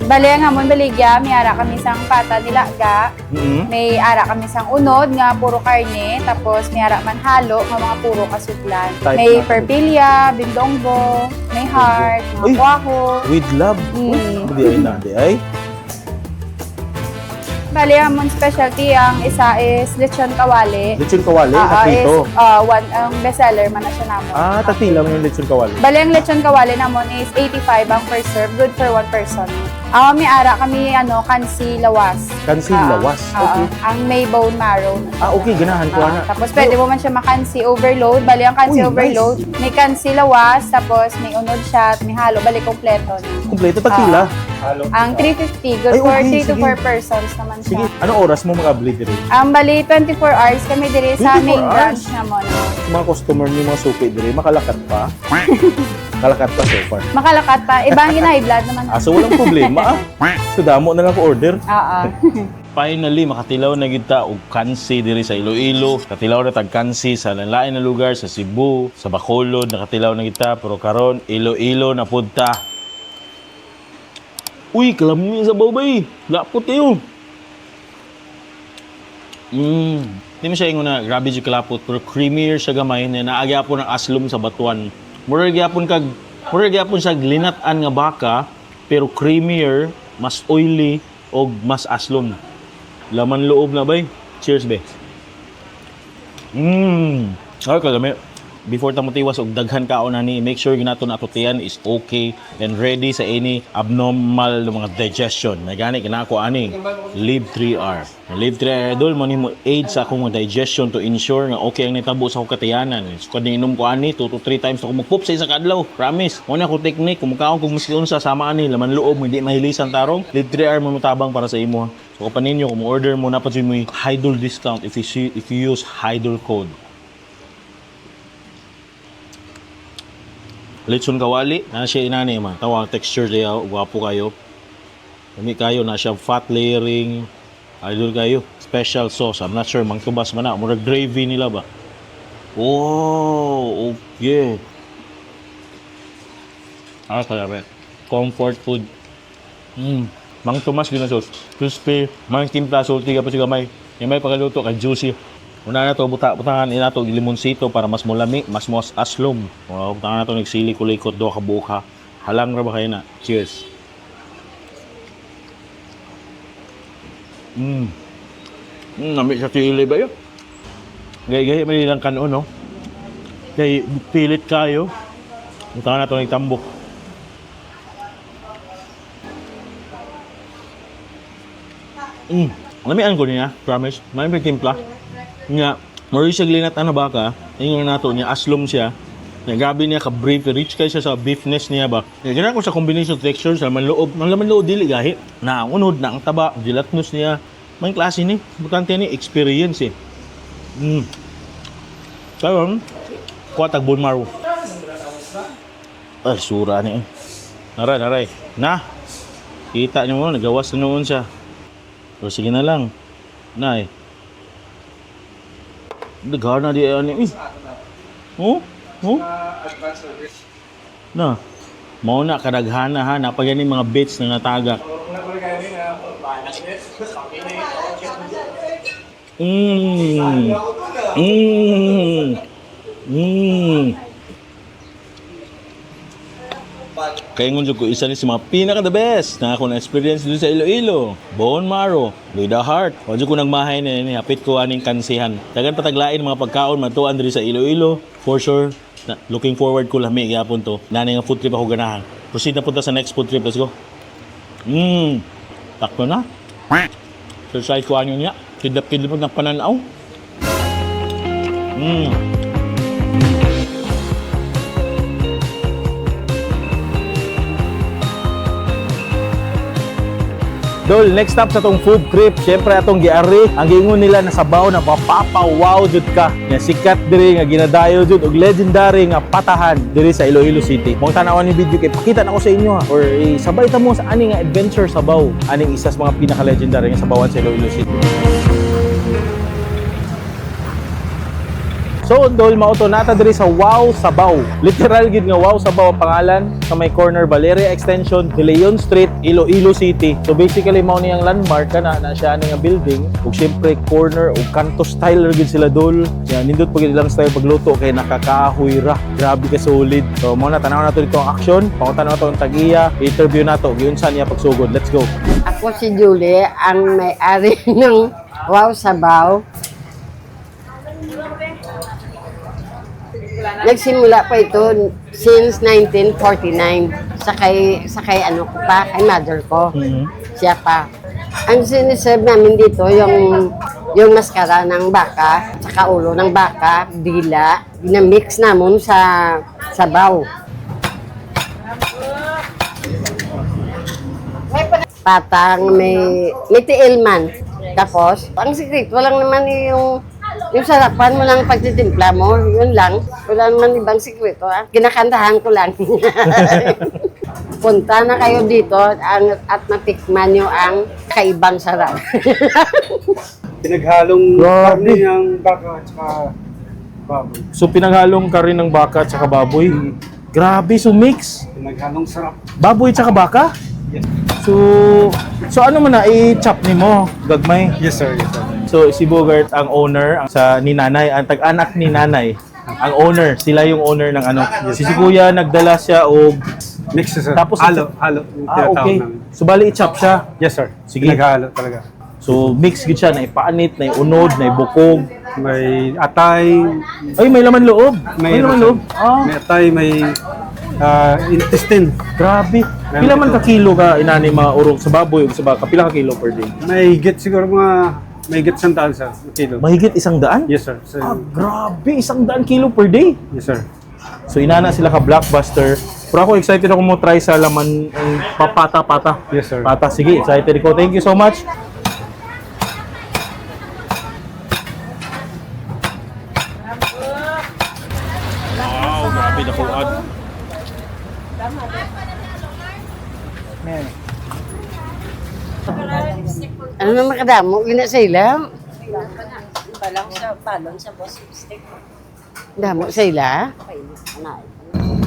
Bale ang amon baligya, may ara kami sang pata nilaga, may ara kami sang unod nga puro karne, tapos may ara man halo nga mga puro kasudlan. Type May na. perpilya, bindonggo, may heart, mga Uy! kwaho. With love. Uy, di ay na, di ay. Bale ang amon specialty ang isa is lechon kawali. Lechon kawali, Ah, ah, naprito. is one ang bestseller man na siya namon. Ah, tati lang yung lechon kawali. Bale, ang lechon kawali namon is 85 ang per serve, good for one person. Ah, may ara kami ano, kansi lawas. Kansi Ah, lawas. ah, Okay. Ang may bone marrow na siya. Ah, okay, ganahan ko Ah, ana. tapos pwede mo man siya makansi overload. Bali, ang kansi Uy, overload, may kansi lawas, tapos may unod siya, at may halo. Bali, kompleto na. Kompleto tagpila. Ang 350, good Ay, for okay, 3 to sige. 4 persons naman siya. Sige, ano oras mo mag-abli diri? Ang bali, 24 hours kami diri sa 24 main hours? branch namon. Mga customer niyo, mga suki diri, makalakat pa. Makalakat pa so far. Makalakat pa. Iba ang ginahiblad naman. Ah, so walang problema ah. So damo na lang ko order. Oo. Finally, makatilaw na gid ta og kansi diri sa Iloilo. Katilaw na tag kansi sa lain na lugar sa Cebu, sa Bacolod, nakatilaw na gid ta pero karon Iloilo na pud ta. Uy, kalami sa bawbay. Lapot kayo. Di mo siya ingon na grabe jud kalapot pero creamier siya gamay na naagyapon ang aslom sa batuan. Mura gyapon kag mura gyapon siya linat-an nga baka pero creamier, mas oily og mas aslom. Laman loob na bay. Cheers be. Ay kalami. Before ta motiwas og daghan kaon ani, make sure ginato na atutian is okay and ready sa any abnormal na mga digestion. May gani kinako ani Live 3R. Ang Live 3R idol mo nimo aid sa akong mga digestion to ensure nga okay ang nitabo sa akong katiyanan. So kada inom ko ani 2 to 3 times ako magpoop sa isa ka adlaw. Promise. Mo na ako technique kung mukaon kung maski unsa sama ani laman loob hindi mahilisan tarong. Live 3R mo motabang para sa imo. So kung paninyo kung mo-order mo na pa jud mo Hydol discount if you see, if you use Hydol code. Lechon kawali, na siya inani man. Tawa texture niya, gwapo kayo. Lami kayo na siya fat layering. Idol kayo. Special sauce. I'm not sure mangtubas man na. Murag gravy nila ba? Oh, okay. Ah, kalami. Comfort food. Mang Tomas yun na sauce. Crispy, mang timpla, salty ka pa siya gamay. Yung may pagkaluto kay juicy. Una na to, buta, butangan ina to, limonsito para mas mulami, mas mas aslom. Wow, butangan na to, nagsili kulikot do kabuka. Halang ra ba kayo na? Cheers. Nami sa sili ba yun? Gay-gay, may lang kanon, no? Kay pilit kayo. Butangan na to, nagtambok. Lamian ko niya, promise. May may timpla. Nga, Mauricio Glinat ano ba ka? Ingon nato niya, aslom siya. Nga, grabe niya ka brief, rich kay siya sa beefness niya ba. Nga, ganahan ko sa combination of textures, sa laman loob, ang laman loob dili gahi. Na ang unod, na ang taba, gelatinous niya. May klase ni, butante ni experience eh. Karon, kuha tag bone marrow. Ay, sura ni eh. Naray, naray. Na. Kita niyo mo, nagawas na noon siya. O sige na lang. Nay. Daghana di ani. Eh. Oh? Oh? Na. Mao na kadaghana ha, napagani mga bits na natagak. Kaya ngun ko isa ni sa mga pinaka the best na ako na experience dun sa Iloilo. Bone marrow, with the heart. O ko nagmahay na ni hapit ko aning kansihan. Dagan pataglain mga pagkaon matuan diri sa Iloilo. For sure, na, looking forward ko lami gyapon to. Nani nga food trip ako ganahan. Proceed na punta sa next food trip. Let's go. Takto na. So try ko ano niya. Kidlap-kidlap ng pananaw. Dol, next stop sa tong food trip, syempre atong giari, ang giingon nila na sabaw na mapapa-wow jud ka. Nga sikat diri nga ginadayo jud og legendary nga patahan diri sa Iloilo City. Mong tan-awan ni video kay pakita na ko sa inyo ha or sabay ta mo sa ani nga adventure sabaw, aning isa sa mga pinaka legendary nga sabawan sa Iloilo City. So, Dol, mao to naa ta diri sa Wow Sabaw. Literal gid nga Wow Sabaw ang pangalan sa may corner Valeria Extension, De Leon Street, Iloilo City. So basically mao ni ang landmark kana na siya ani nga building ug syempre corner ug kanto style ra gid sila, Dol. Ya, nindot pag ilang style pagluto kay nakakahoy ra. Grabe ka solid. So mao na, tanaw nato dito ang action, pangutan nato ang tag-iya, interview nato giunsa niya pagsugod. Let's go. Ako si Julie, ang may-ari ng Wow Sabaw. Nagsimula pa ito since 1949 sa kay ano ko pa, kay mother ko. Siya pa. Ang siniserve namin dito yung maskara ng baka, saka ulo ng baka, dila, na-mix namon sa sabaw. Patang, may tiil man. Tapos, ang secret, walang naman yung sarapan mo lang pagtitimpla mo, yun lang. Wala naman ibang sikreto. Ah. Kinakantahan ko lang. Punta na kayo dito at matikman nyo ang kaibang sarap. Pinaghalong Grabe. karne ng baka at saka baboy. So pinaghalong ka rin ng baka at saka baboy. Grabe, so mix. Pinaghalong sarap. Baboy at saka baka? Yes. So ano man na i-chop nimo gagmay? Yes, sir. Yes, sir. So si Bogart ang owner ang sa ni nanay, ang tag-anak ni nanay. Ang owner, sila yung owner ng ano. Si Kuya nagdala siya og Mix, sir. Tapos halo, halo. Yung Ah, tinatawag okay. namin. So bali i-chop siya. Yes, sir. Sige. Pinaghalo talaga. So mix gid siya na ipaanit, na unod, na ibukog. May atay, Ay, may laman loob. May laman loob. Ah, may atay, may intestine. Grabe. Meron Pila man ito. ka kilo ka inani mga urog sa baboy ug sa baka? Pila ka kilo per day? May get siguro mga may get 100, sir. Kilo. Mahigit 100? Yes, sir. So, Ah, grabe, 100 kilo per day. Yes, sir. So inana sila ka blockbuster. Pero ako excited ako mo try sa laman ang papata-pata. Yes, sir. Pata, sige, excited ko. Thank you so much. Wow, grabe nakuan. Ano naman kadamo? Gina sa ila? Damo sa ila?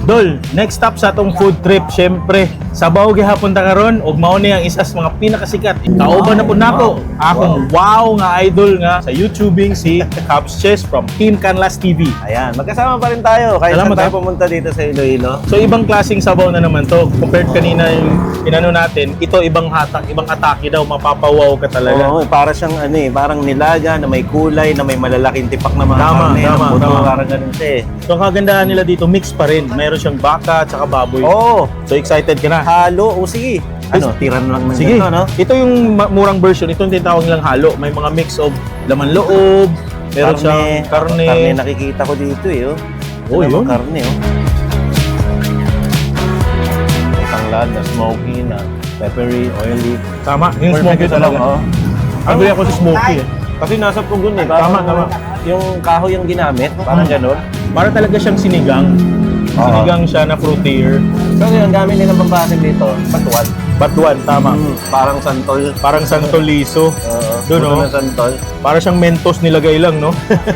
Dol, next stop sa atong food trip, syempre, sabaw gihapon ta karon ug mao ni ang isa sa mga pinakasikat. Kauban na pud nako akong wow nga idol nga sa YouTubing, si Cubs Chess from Team Canlas TV. Ayan, magkasama pa rin tayo. Kahit Salamat, saan tayo ah. pumunta dito sa Iloilo. So ibang klaseng sabaw na naman to compared kanina yung inano natin, ito ibang hatak, ibang atake daw, mapapawaw ka talaga. Oo, para siyang ano eh, parang nilaga na may kulay, na may malalaking tipak na mga Tama, karne, tama, ng buto, tama. parang ganun siya eh. So ang kagandahan nila dito, mix pa rin. Meron siyang baka at saka baboy. Oo, So excited ka na. Halo, o sige. Ano, tiran lang ng Sige. ganito, no? Ito yung murang version. Ito yung tinatawag nilang halo. May mga mix of laman loob, meron siyang karne. Karne nakikita ko dito eh, oh. Oh, Alam mo, yun. karne, oh. May tanglad na smoky, na peppery, oily. Tama, yung Perfect smoky ito talaga. lang, oh. Agree ako sa smoky eh. Kasi nasa pugon eh. Parang Tama, tama. Yung kahoy yung ginamit, parang ganun. Para talaga siyang sinigang. Oo. Sinigang siya na fruitier. So yung gamit nilang pambasin dito, patuan. Batuan, tama. Parang santol. Parang santol liso. Oo, Doon, buto oh. ng santol. Para siyang Mentos nilagay lang, no?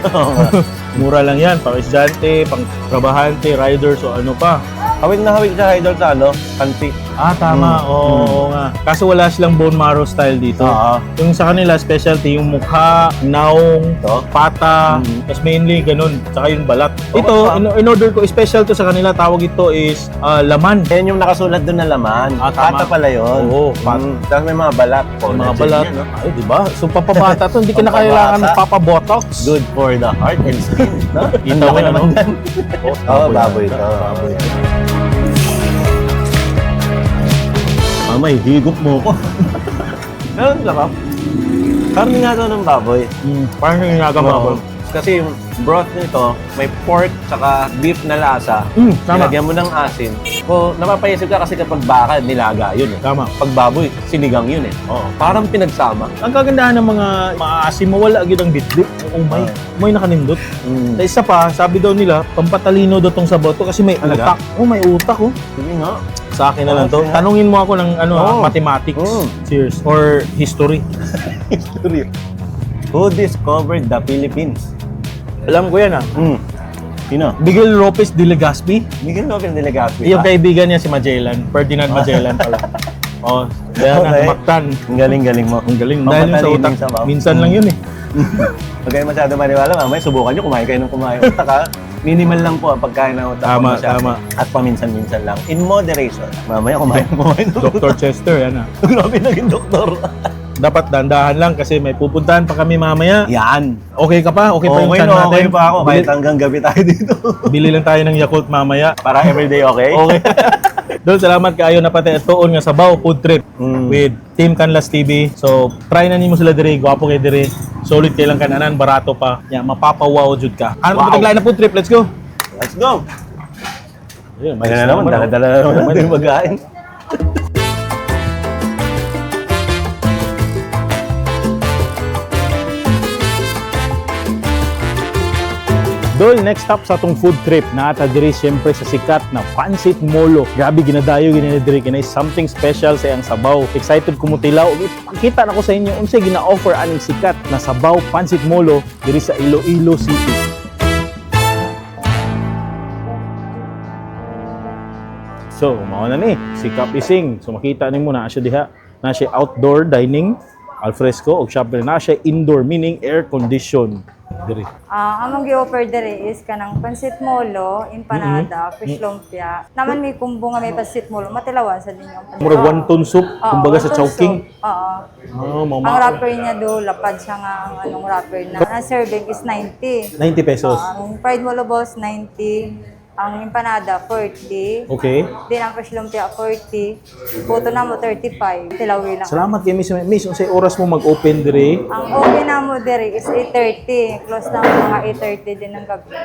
Oo nga. Mura lang yan. Pang estudyante, pang trabahante, rider, so ano pa. Hawig na hawig sa idol sa ano, kanti. Ah, tama. Oo, oo nga. Kaso wala silang bone marrow style dito. Oo. Yung sa kanila, specialty, yung mukha, naong, Ito? pata, tapos mainly ganun, tsaka yung balat. Ito, in order ko, special to sa kanila, tawag ito is laman. Yan yung nakasulat doon na laman. Ah, tama. Pata pala yun. Oo, pata. Tapos may mga balat. Yung mga Collagen balat. yan, no? Ay, di ba? So, papabata to, hindi ka na kailangan Pampabata. papabotox. Good for the heart and skin. No? Ang Kita laki mo, naman ano? yan. Oh, Oo, baboy yata. ito. Baboy. Mama, higop mo ko. Pero ang sarap. Karne nga to ng baboy. Parang yung nilagang baboy. Oo. Kasi yung broth nito, may pork tsaka beef na lasa. Tama. Nilagyan mo ng asin. So, napapaisip ka kasi kapag baka, nilaga yun eh. Tama. Pag baboy, sinigang yun eh. Oo. Parang pinagsama. Ang kagandahan ng mga maasim mo, wala agad ang bitbit. Ang umay. Umay nakanindot. Sa isa pa, sabi daw nila, pampatalino daw tong sabaw to kasi may Talaga? utak. Oh, may utak oh. Sige nga. Sa akin na lang to. Okay. Tanungin mo ako ng ano, Oo. mathematics. Cheers. Or history. History. Who discovered the Philippines? Alam ko yan ah. Sino? Miguel Lopez de Legazpi. Miguel Lopez de Legazpi. Yung kaibigan niya si Magellan. Ferdinand Magellan pala. Oh, kaya na, Mactan. Ang galing-galing mo. Ang galing. Dahil yun sa Papatalino utak. yung sabaw. Minsan lang yun eh. Huwag kayo masyado maniwala, mamaya subukan nyo, kumain kayo ng kumain. Utak ha. Minimal lang po ang pagkain ng utak. Tama, Huwag masyado. tama. At paminsan-minsan lang. In moderation. Mamaya kumain, kumain ng Dr. Chester, yan ah. Grabe naging doktor. Dapat dandahan lang kasi may pupuntahan pa kami mamaya. Yan. Okay ka pa? Okay pa yung Okay chan na, natin? okay pa ako. Kahit Bili, hanggang gabi tayo dito. bili lang tayo ng Yakult mamaya. Para everyday okay? Okay. Dol, salamat kaayo na pati tuon nga sabaw food trip with Team Canlas TV. So, try na nimo sila diri, gwapo kay diri. Solid kay lang kananan, barato pa. Ya, mapapawaw jud ka. Ano Wow. wow. na food trip? Let's go. Let's go! Ayun, Ayun na naman, oh. dala-dala na naman natin yung pagkain. Dol, next stop sa atong food trip naata diri siyempre sa sikat na Pansit Molo. Grabe ginadayo gini diri kinay something special sa iyang sabaw. Excited ko mutilaw ug ipakita nako sa inyo unsay gina-offer aning sikat na sabaw Pansit Molo diri sa Iloilo City. So, mao na ni si Kap Ising. So makita nimo na siya diha. Na siya outdoor dining alfresco ug syempre na siya indoor, meaning air condition diri. Ah, among gi-offer diri is kanang pansit molo, empanada, fish lumpia. Naman may kumbo nga may pansit molo, matilawan sa ninyo ang pansit. Murag wonton soup, Oo, kumbaga sa wonton Chowking. soup. Oo. Oh, Ang wrapper niya do, lapad siya nga ang anong wrapper na. Ang serving is 90. 90 pesos. Oo, ang fried molo boss, 90. Ang empanada, 40. Okay. Din ang fish lumpia, 40. Puto na mo, 35. Tilawi lang. Salamat kay Miss. Miss, unsay oras mo mag-open dire? Ang open na mo diri is 8:30. Close na mo mga 8:30 din ng gabi.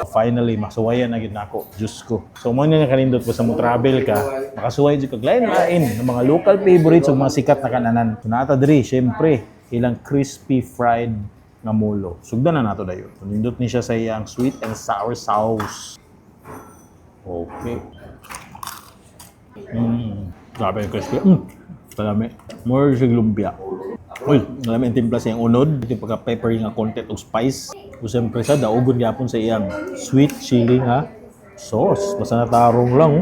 Finally, masuwayan na gid nako. Diyos ko. So mo na kanindot ko sa mo travel ka, makasuway jud kag lain-lain ng mga local favorites ug mga sikat na kananan. So naata diri, syempre, ilang crispy fried nga molo. Sugdan na nato dayon. So, nindot ni siya sa iyang sweet and sour sauce. Okay. Grabe yung crispy. Kalami. More siya lumpia. Uy, kalami ang timpla sa iyang unod. Ito yung pagka-peppery nga content og spice. O siyempre sa daugon gyapon sa iyang sweet chili nga sauce. Basta natarong lang.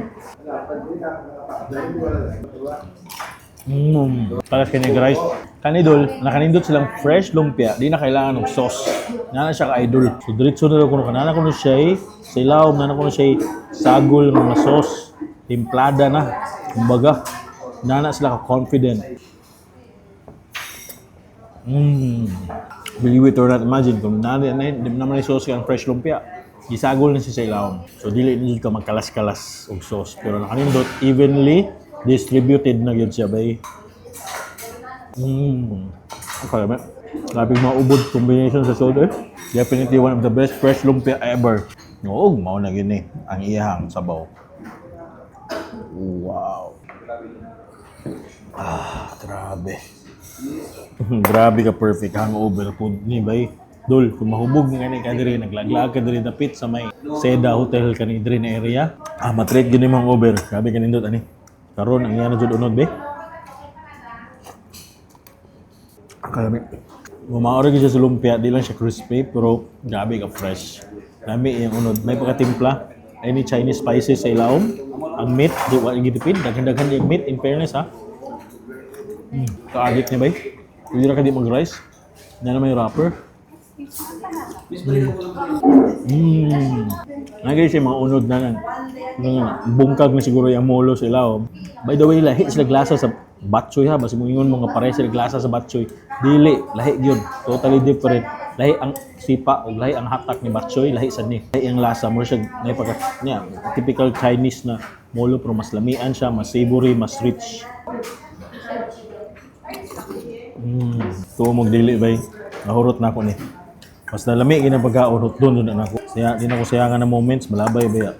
Oh. Para kini guys. Kanidol, nakanindot silang fresh lumpia, di na kailangan ng sauce. Nana siya ka-idol. So diretso na daw kuno kanana kuno siya eh, sa ilawom nana kuno siya eh, sagol ng mga sauce. Timplada na. Kumbaga, nana sila ka-confident. Believe it or not, imagine kung nana na di naman yung sauce ang fresh lumpia. Gisagol na siya sa ilawom. So dili na jud ka magkalas-kalas og sauce. Pero nakanindot evenly distributed na gyud siya bay. Okay, man. Grabe mga ubod combination sa soda. Eh. Definitely one of the best fresh lumpia ever. Oo, mao na gini ang iyahang sabaw. Wow. Ah, grabe. Grabe ka perfect hangover food ni bay. Dol, kung mahubog nga ni ka diri, naglaglag ka diri dapit sa may Seda Hotel kani diri na area. Ah, matreat gyud nimo hangover. Grabe kanindot ani. Karon ang iya na jud unod be. Kalami. Bumaori siya sa lumpia, di lang siya crispy, pero grabe ka fresh. Lami iyang unod. May pagkatimpla. Any Chinese spices sa ilawom. Ang meat, di wa gitipid. Daghan-daghan yung meat, in fairness ha. Kaagit niya ba? Hindi na ka di mag-rice. Na naman yung wrapper. Nagay siya mga unod na nan. Nga, bungkag na siguro yung molo sa ilawom. By the way, lahi sila glasa sa batchoy ha. Basi mo ingon mga pare sila glasa sa batchoy. Dili, lahi gyud. Totally different. Lahi ang sipa o lahi ang hatak ni batchoy, lahi sad ni. Lahi ang lasa mo siya nay pagka niya, typical Chinese na molo pero mas lamian siya, mas savory, mas rich. Tuo mong dili bay. Nahurot na ako ni. Basta lami gina pagkaon hutdon na nako. Siya di na ko sayangan na moments malabay baya.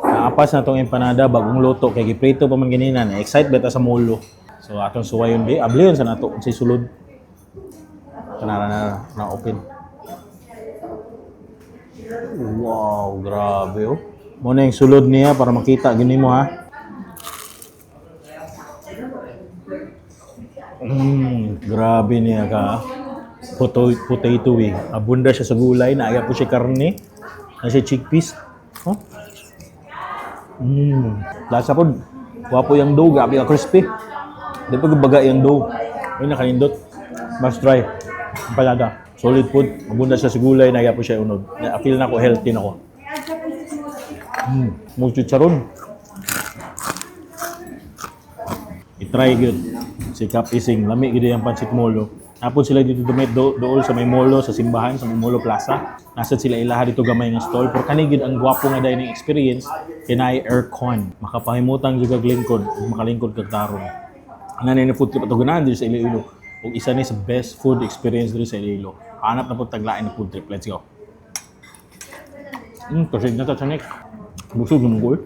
Naapas na tong empanada bagong luto kay giprito pa man ganina na excite beta sa molo. So atong suwayon bi abliyon sa nato unsay sulod. Kanara na na open. Wow, grabe oh. Mo na yung sulod niya para makita gini mo ha. Grabe niya ka. Potato eh. Abunda siya sa gulay, naaya po siya karne. Na siya chickpeas. Huh? Lasa po. Wapo yung dough, grabe ka crispy. Di pa baga yung dough. Ay, nakanindot. Must try. Empanada. Solid food. Abunda siya sa gulay, naaya po siya unod. Na feel na ko healthy na ko. Mo chicharon. I-try gyud. Si Kap Ising, lami gyud ang pansit molo. Napon sila dito dumit dool sa may molo sa simbahan sa may Molo Plaza. Nasa sila ilaha dito gamay nga stall. Pero kani gyud ang gwapo nga dining experience kay naay aircon. Makapahimutang jud kag lingkod ug makalingkod kag tarong. Ana ni food trip ato ganahan diri sa Iloilo. Ug isa ni sa best food experience diri sa Iloilo. Hanap na pud taglain na food trip. Let's go. Kasi na ta chanik. Busog naman ko eh.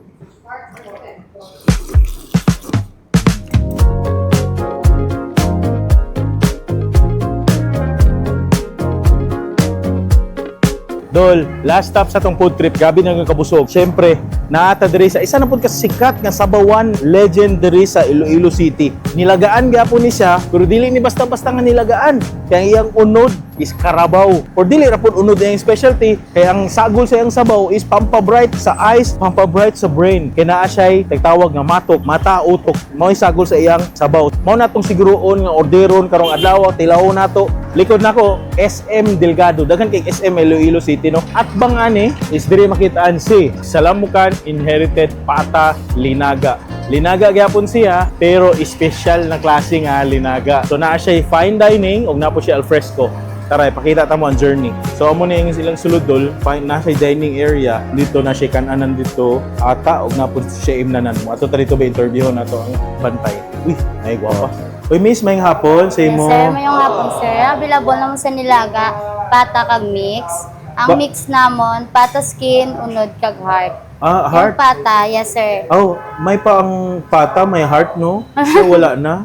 Dol, last stop sa tong food trip, gabi na nga kabusog. Siyempre, naata diri sa isa na pud ka sikat nga sabawan legend diri sa Iloilo City. Nilagaan gyapon ni siya, pero dili ni basta-basta nga nilagaan. Kaya ang iyang unod is karabaw. Or dili ra pud unod iyang specialty, kaya ang sagol sa iyang sabaw is pampabright sa eyes, pampabright sa brain. Kaya naa siya'y tagtawag nga matok, mata, utok. Mao'y sagol sa iyang sabaw. Mao na tong siguroon nga orderon karong adlaw, tilaw nato. Likod nako SM Delgado. Daghan kay SM Iloilo City, no. At bang ani is diri makitaan si Salamukan Inherited Pata Linaga. Linaga gyapon siya pero espesyal na klase nga linaga. So naa siya fine dining ug naa po siya alfresco. Tara, ipakita ta mo ang journey. So amo ni ang silang sulod dol, fine na siya dining area. Dito na siya kananan dito ata ug naa po siya imnanan mo. Ato ta dito ba interview nato ang bantay. Uy, ay gwapa. Uy, miss, may hapon sa Yes, imo. sir. Mayong hapon, sir. Available naman sa nilaga, pata kag mix. Ang mix namon, pata skin, unod kag heart. Ah, heart. Yung pata, yes, sir. Oh, may pa ang pata, may heart, no? So, wala na.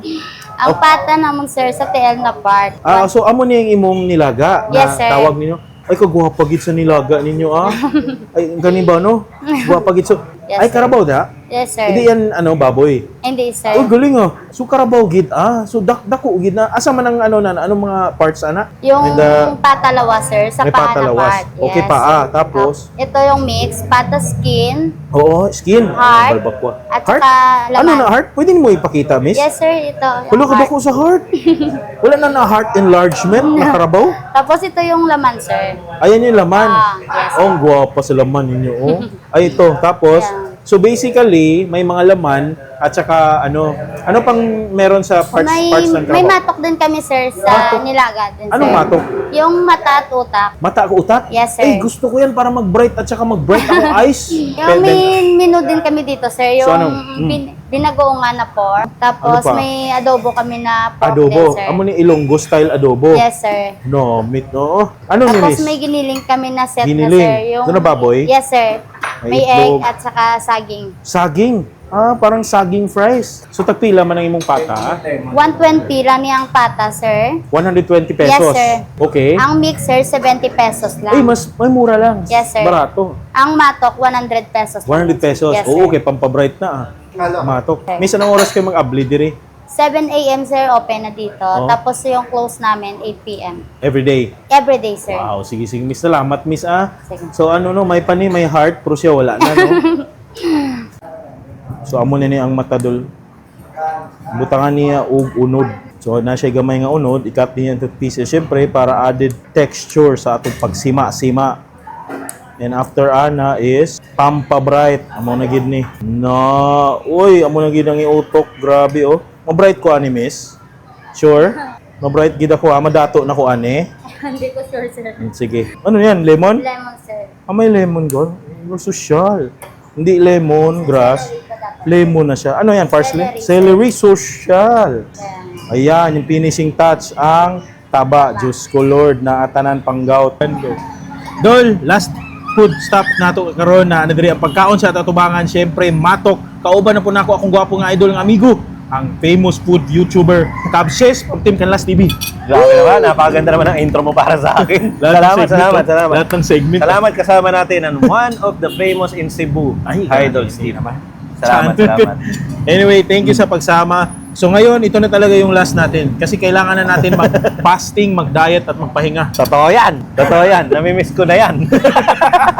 Ang pata namon, sir, sa TL na part. Ah, so amo ni ang imong nilaga na Yes, sir. tawag ninyo. Ay, kagwapa gid sa nilaga ninyo, ah. Ay, gani ba, no? Gwapa gid so. Yes, Ay, sir. karabaw da? Yes, sir. Hindi yan, ano, baboy. Hindi, sir. Uy, galing ah. So, karabaw gid, ah. So, dako gid na. Asa man ang, ano, na, anong mga parts, ana? Yung And, pata lawas, sir, sa may paa na patalawas. part. Okay, Yes. paa. Tapos, Ito yung mix, pata skin, oo, skin. Heart. Balbakwa. At Heart? saka laman. Ano na heart? Pwede mo ipakita, miss? Yes, sir, ito. Yung Wala ka ba heart. ko sa heart? Wala na na heart enlargement na karabaw? Tapos ito yung laman, sir. Ayan yung laman. Ah, yes. Oh, ang gwapa sa laman ninyo. Oh. Ay, ito. Tapos, so basically, may mga laman at saka ano, ano pang meron sa parts May, parts ng may karabaw? matok din kami, sir, sa Matok? nilaga din, sir. Anong matok? Yung mata at utak. Mata ako utak? Yes, sir. Eh, gusto ko yan para mag-bright at saka mag-bright ako eyes. Yung may menu din kami dito, sir. Yung So, ano? Binagoongan na pork. Tapos Ano pa? may adobo kami na pork Adobo. din, sir. Amo ni Ilonggo style adobo. Yes, sir. No, meat no. Ano ni Tapos miss? may giniling kami na set Giniling. na, sir. Yung, Doon na baboy? Yes, sir. May May egg itlog. at saka saging. Saging. Ah, parang saging fries. So tagpila man ang imong pata? 120 lang niyang pata, sir. 120 pesos. Yes, sir. Okay. Ang mixer, 70 pesos lang. Ay, mas may mura lang. Yes, sir. Barato. Ang matok, 100 pesos lang. 100 pesos. Yes, Oo, sir. okay, pampabright na ah. Matok. Okay. Miss, anong oras kayo mag-abli diri? 7 a.m., sir, open na dito. Oh. Tapos yung close namin, 8 p.m. Every day. Every day, sir. Wow, sige sige miss. Salamat, miss ah. Sige. So ano no, may pani, may heart, pero siya wala na no. So amo na niya ang matadol. Butangan niya og unod. So na siya gamay nga unod, ikat niya into pieces syempre para added texture sa atong pagsima-sima. And after ana is Pampa Bright. Amo na gid ni. No, uy, amo na gid ang iutok. Grabe oh. Ma-bright ko ani miss. Sure? Ma-bright gid ako ah, madato na ko ani. Hindi ko sure, sir. Sige. Ano yan? Lemon? Lemon, sir. Ah, may lemon go. Social. Hindi lemon, grass. Lemon na siya. Ano yan? Parsley? Celery. Social. Ayan, yung finishing touch. Ang taba. Diyos ko Lord, na atanan panggout. Dol, last food stop nato karon na ano diri ang pagkaon sa tatubangan, syempre matok. Kauban na po nako akong gwapo nga idol nga amigo, ang famous food YouTuber Kabses from Team Canlas TV. Grabe naman, napakaganda naman ang intro mo para sa akin. Lahat ng Salamat, segment, salamat, oh. salamat. Lahat ng segment. Salamat, kasama natin ang one of the famous in Cebu, Ay, Idol grabe Steve. naman. Salamat, salamat. Anyway, thank you sa pagsama. So ngayon, ito na talaga yung last natin. Kasi kailangan na natin mag-fasting, mag-diet at magpahinga. Totoo yan. Totoo yan. Namimiss ko na yan.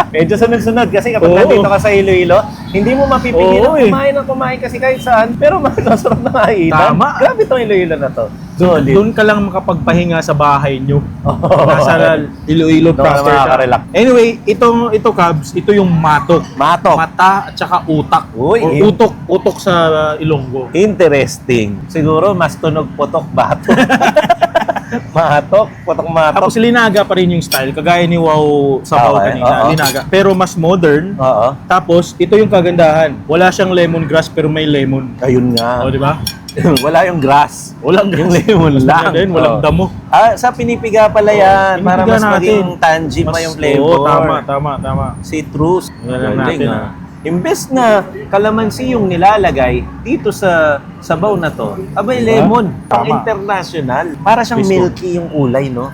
Medyo sunod-sunod kasi kapag nandito ka sa Iloilo, hindi mo mapipigilan kumain ng kumain kasi kahit saan. Pero masarap na kainan. Tama. Grabe itong Iloilo na to. Solid. Doon ka lang makapagpahinga sa bahay nyo. Nasa Iloilo Doon ka proper siya. makaka-relax. Anyway, ito Cubs, ito yung matok. Matok. Mata at saka utak. Uy, Or utok, utok sa Ilonggo. Interesting. Siguro mas tunog potok bato. Matok, potok matok. Tapos linaga pa rin yung style, kagaya ni Wow Sabaw kanina, linaga. Pero mas modern. Tapos ito yung kagandahan. Wala siyang lemongrass pero may lemon. Ayun nga. O, di ba? Wala yung grass. Walang grass. Yung lemon Mas lang. maganda yun, walang damo. Ah, sa pinipiga pala yan. Para Pinipiga mas natin. maging tangy pa yung flavor. Oo, tama, tama, tama. Citrus. Yan lang Galing, natin, ah. Imbes na kalamansi yung nilalagay dito sa sabaw na to, abay Diba? lemon. Pang Tama. international. Para siyang Please go. milky yung kulay, no?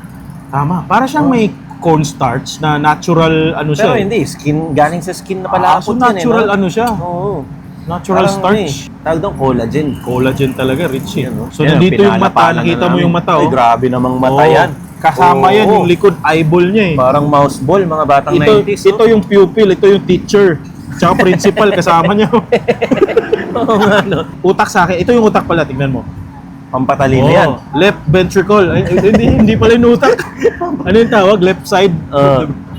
Tama. Para siyang may cornstarch na natural ano siya. Pero eh. hindi, skin, galing sa skin na pala Ah, so yan, eh, natural no? ano siya. Oo. Natural Parang starch. ano eh, tawag doon, collagen. Collagen talaga, rich eh. Yan, no? So Yan, nandito yung mata, pinalapala na nakita mo namin. yung mata oh. Ay, grabe namang mata Oo. yan. Kasama Oo. yan yung likod eyeball niya eh. Parang mouse ball, mga batang Ito, 90s. ito yung pupil, ito yung teacher. Tsaka principal kasama niya. Oo nga, no? Utak sa akin. Ito yung utak pala, tignan mo. Pampatalino Oo, yan. Left ventricle. Ay, ay, hindi, hindi pala yung utak. Ano yung tawag? Left side?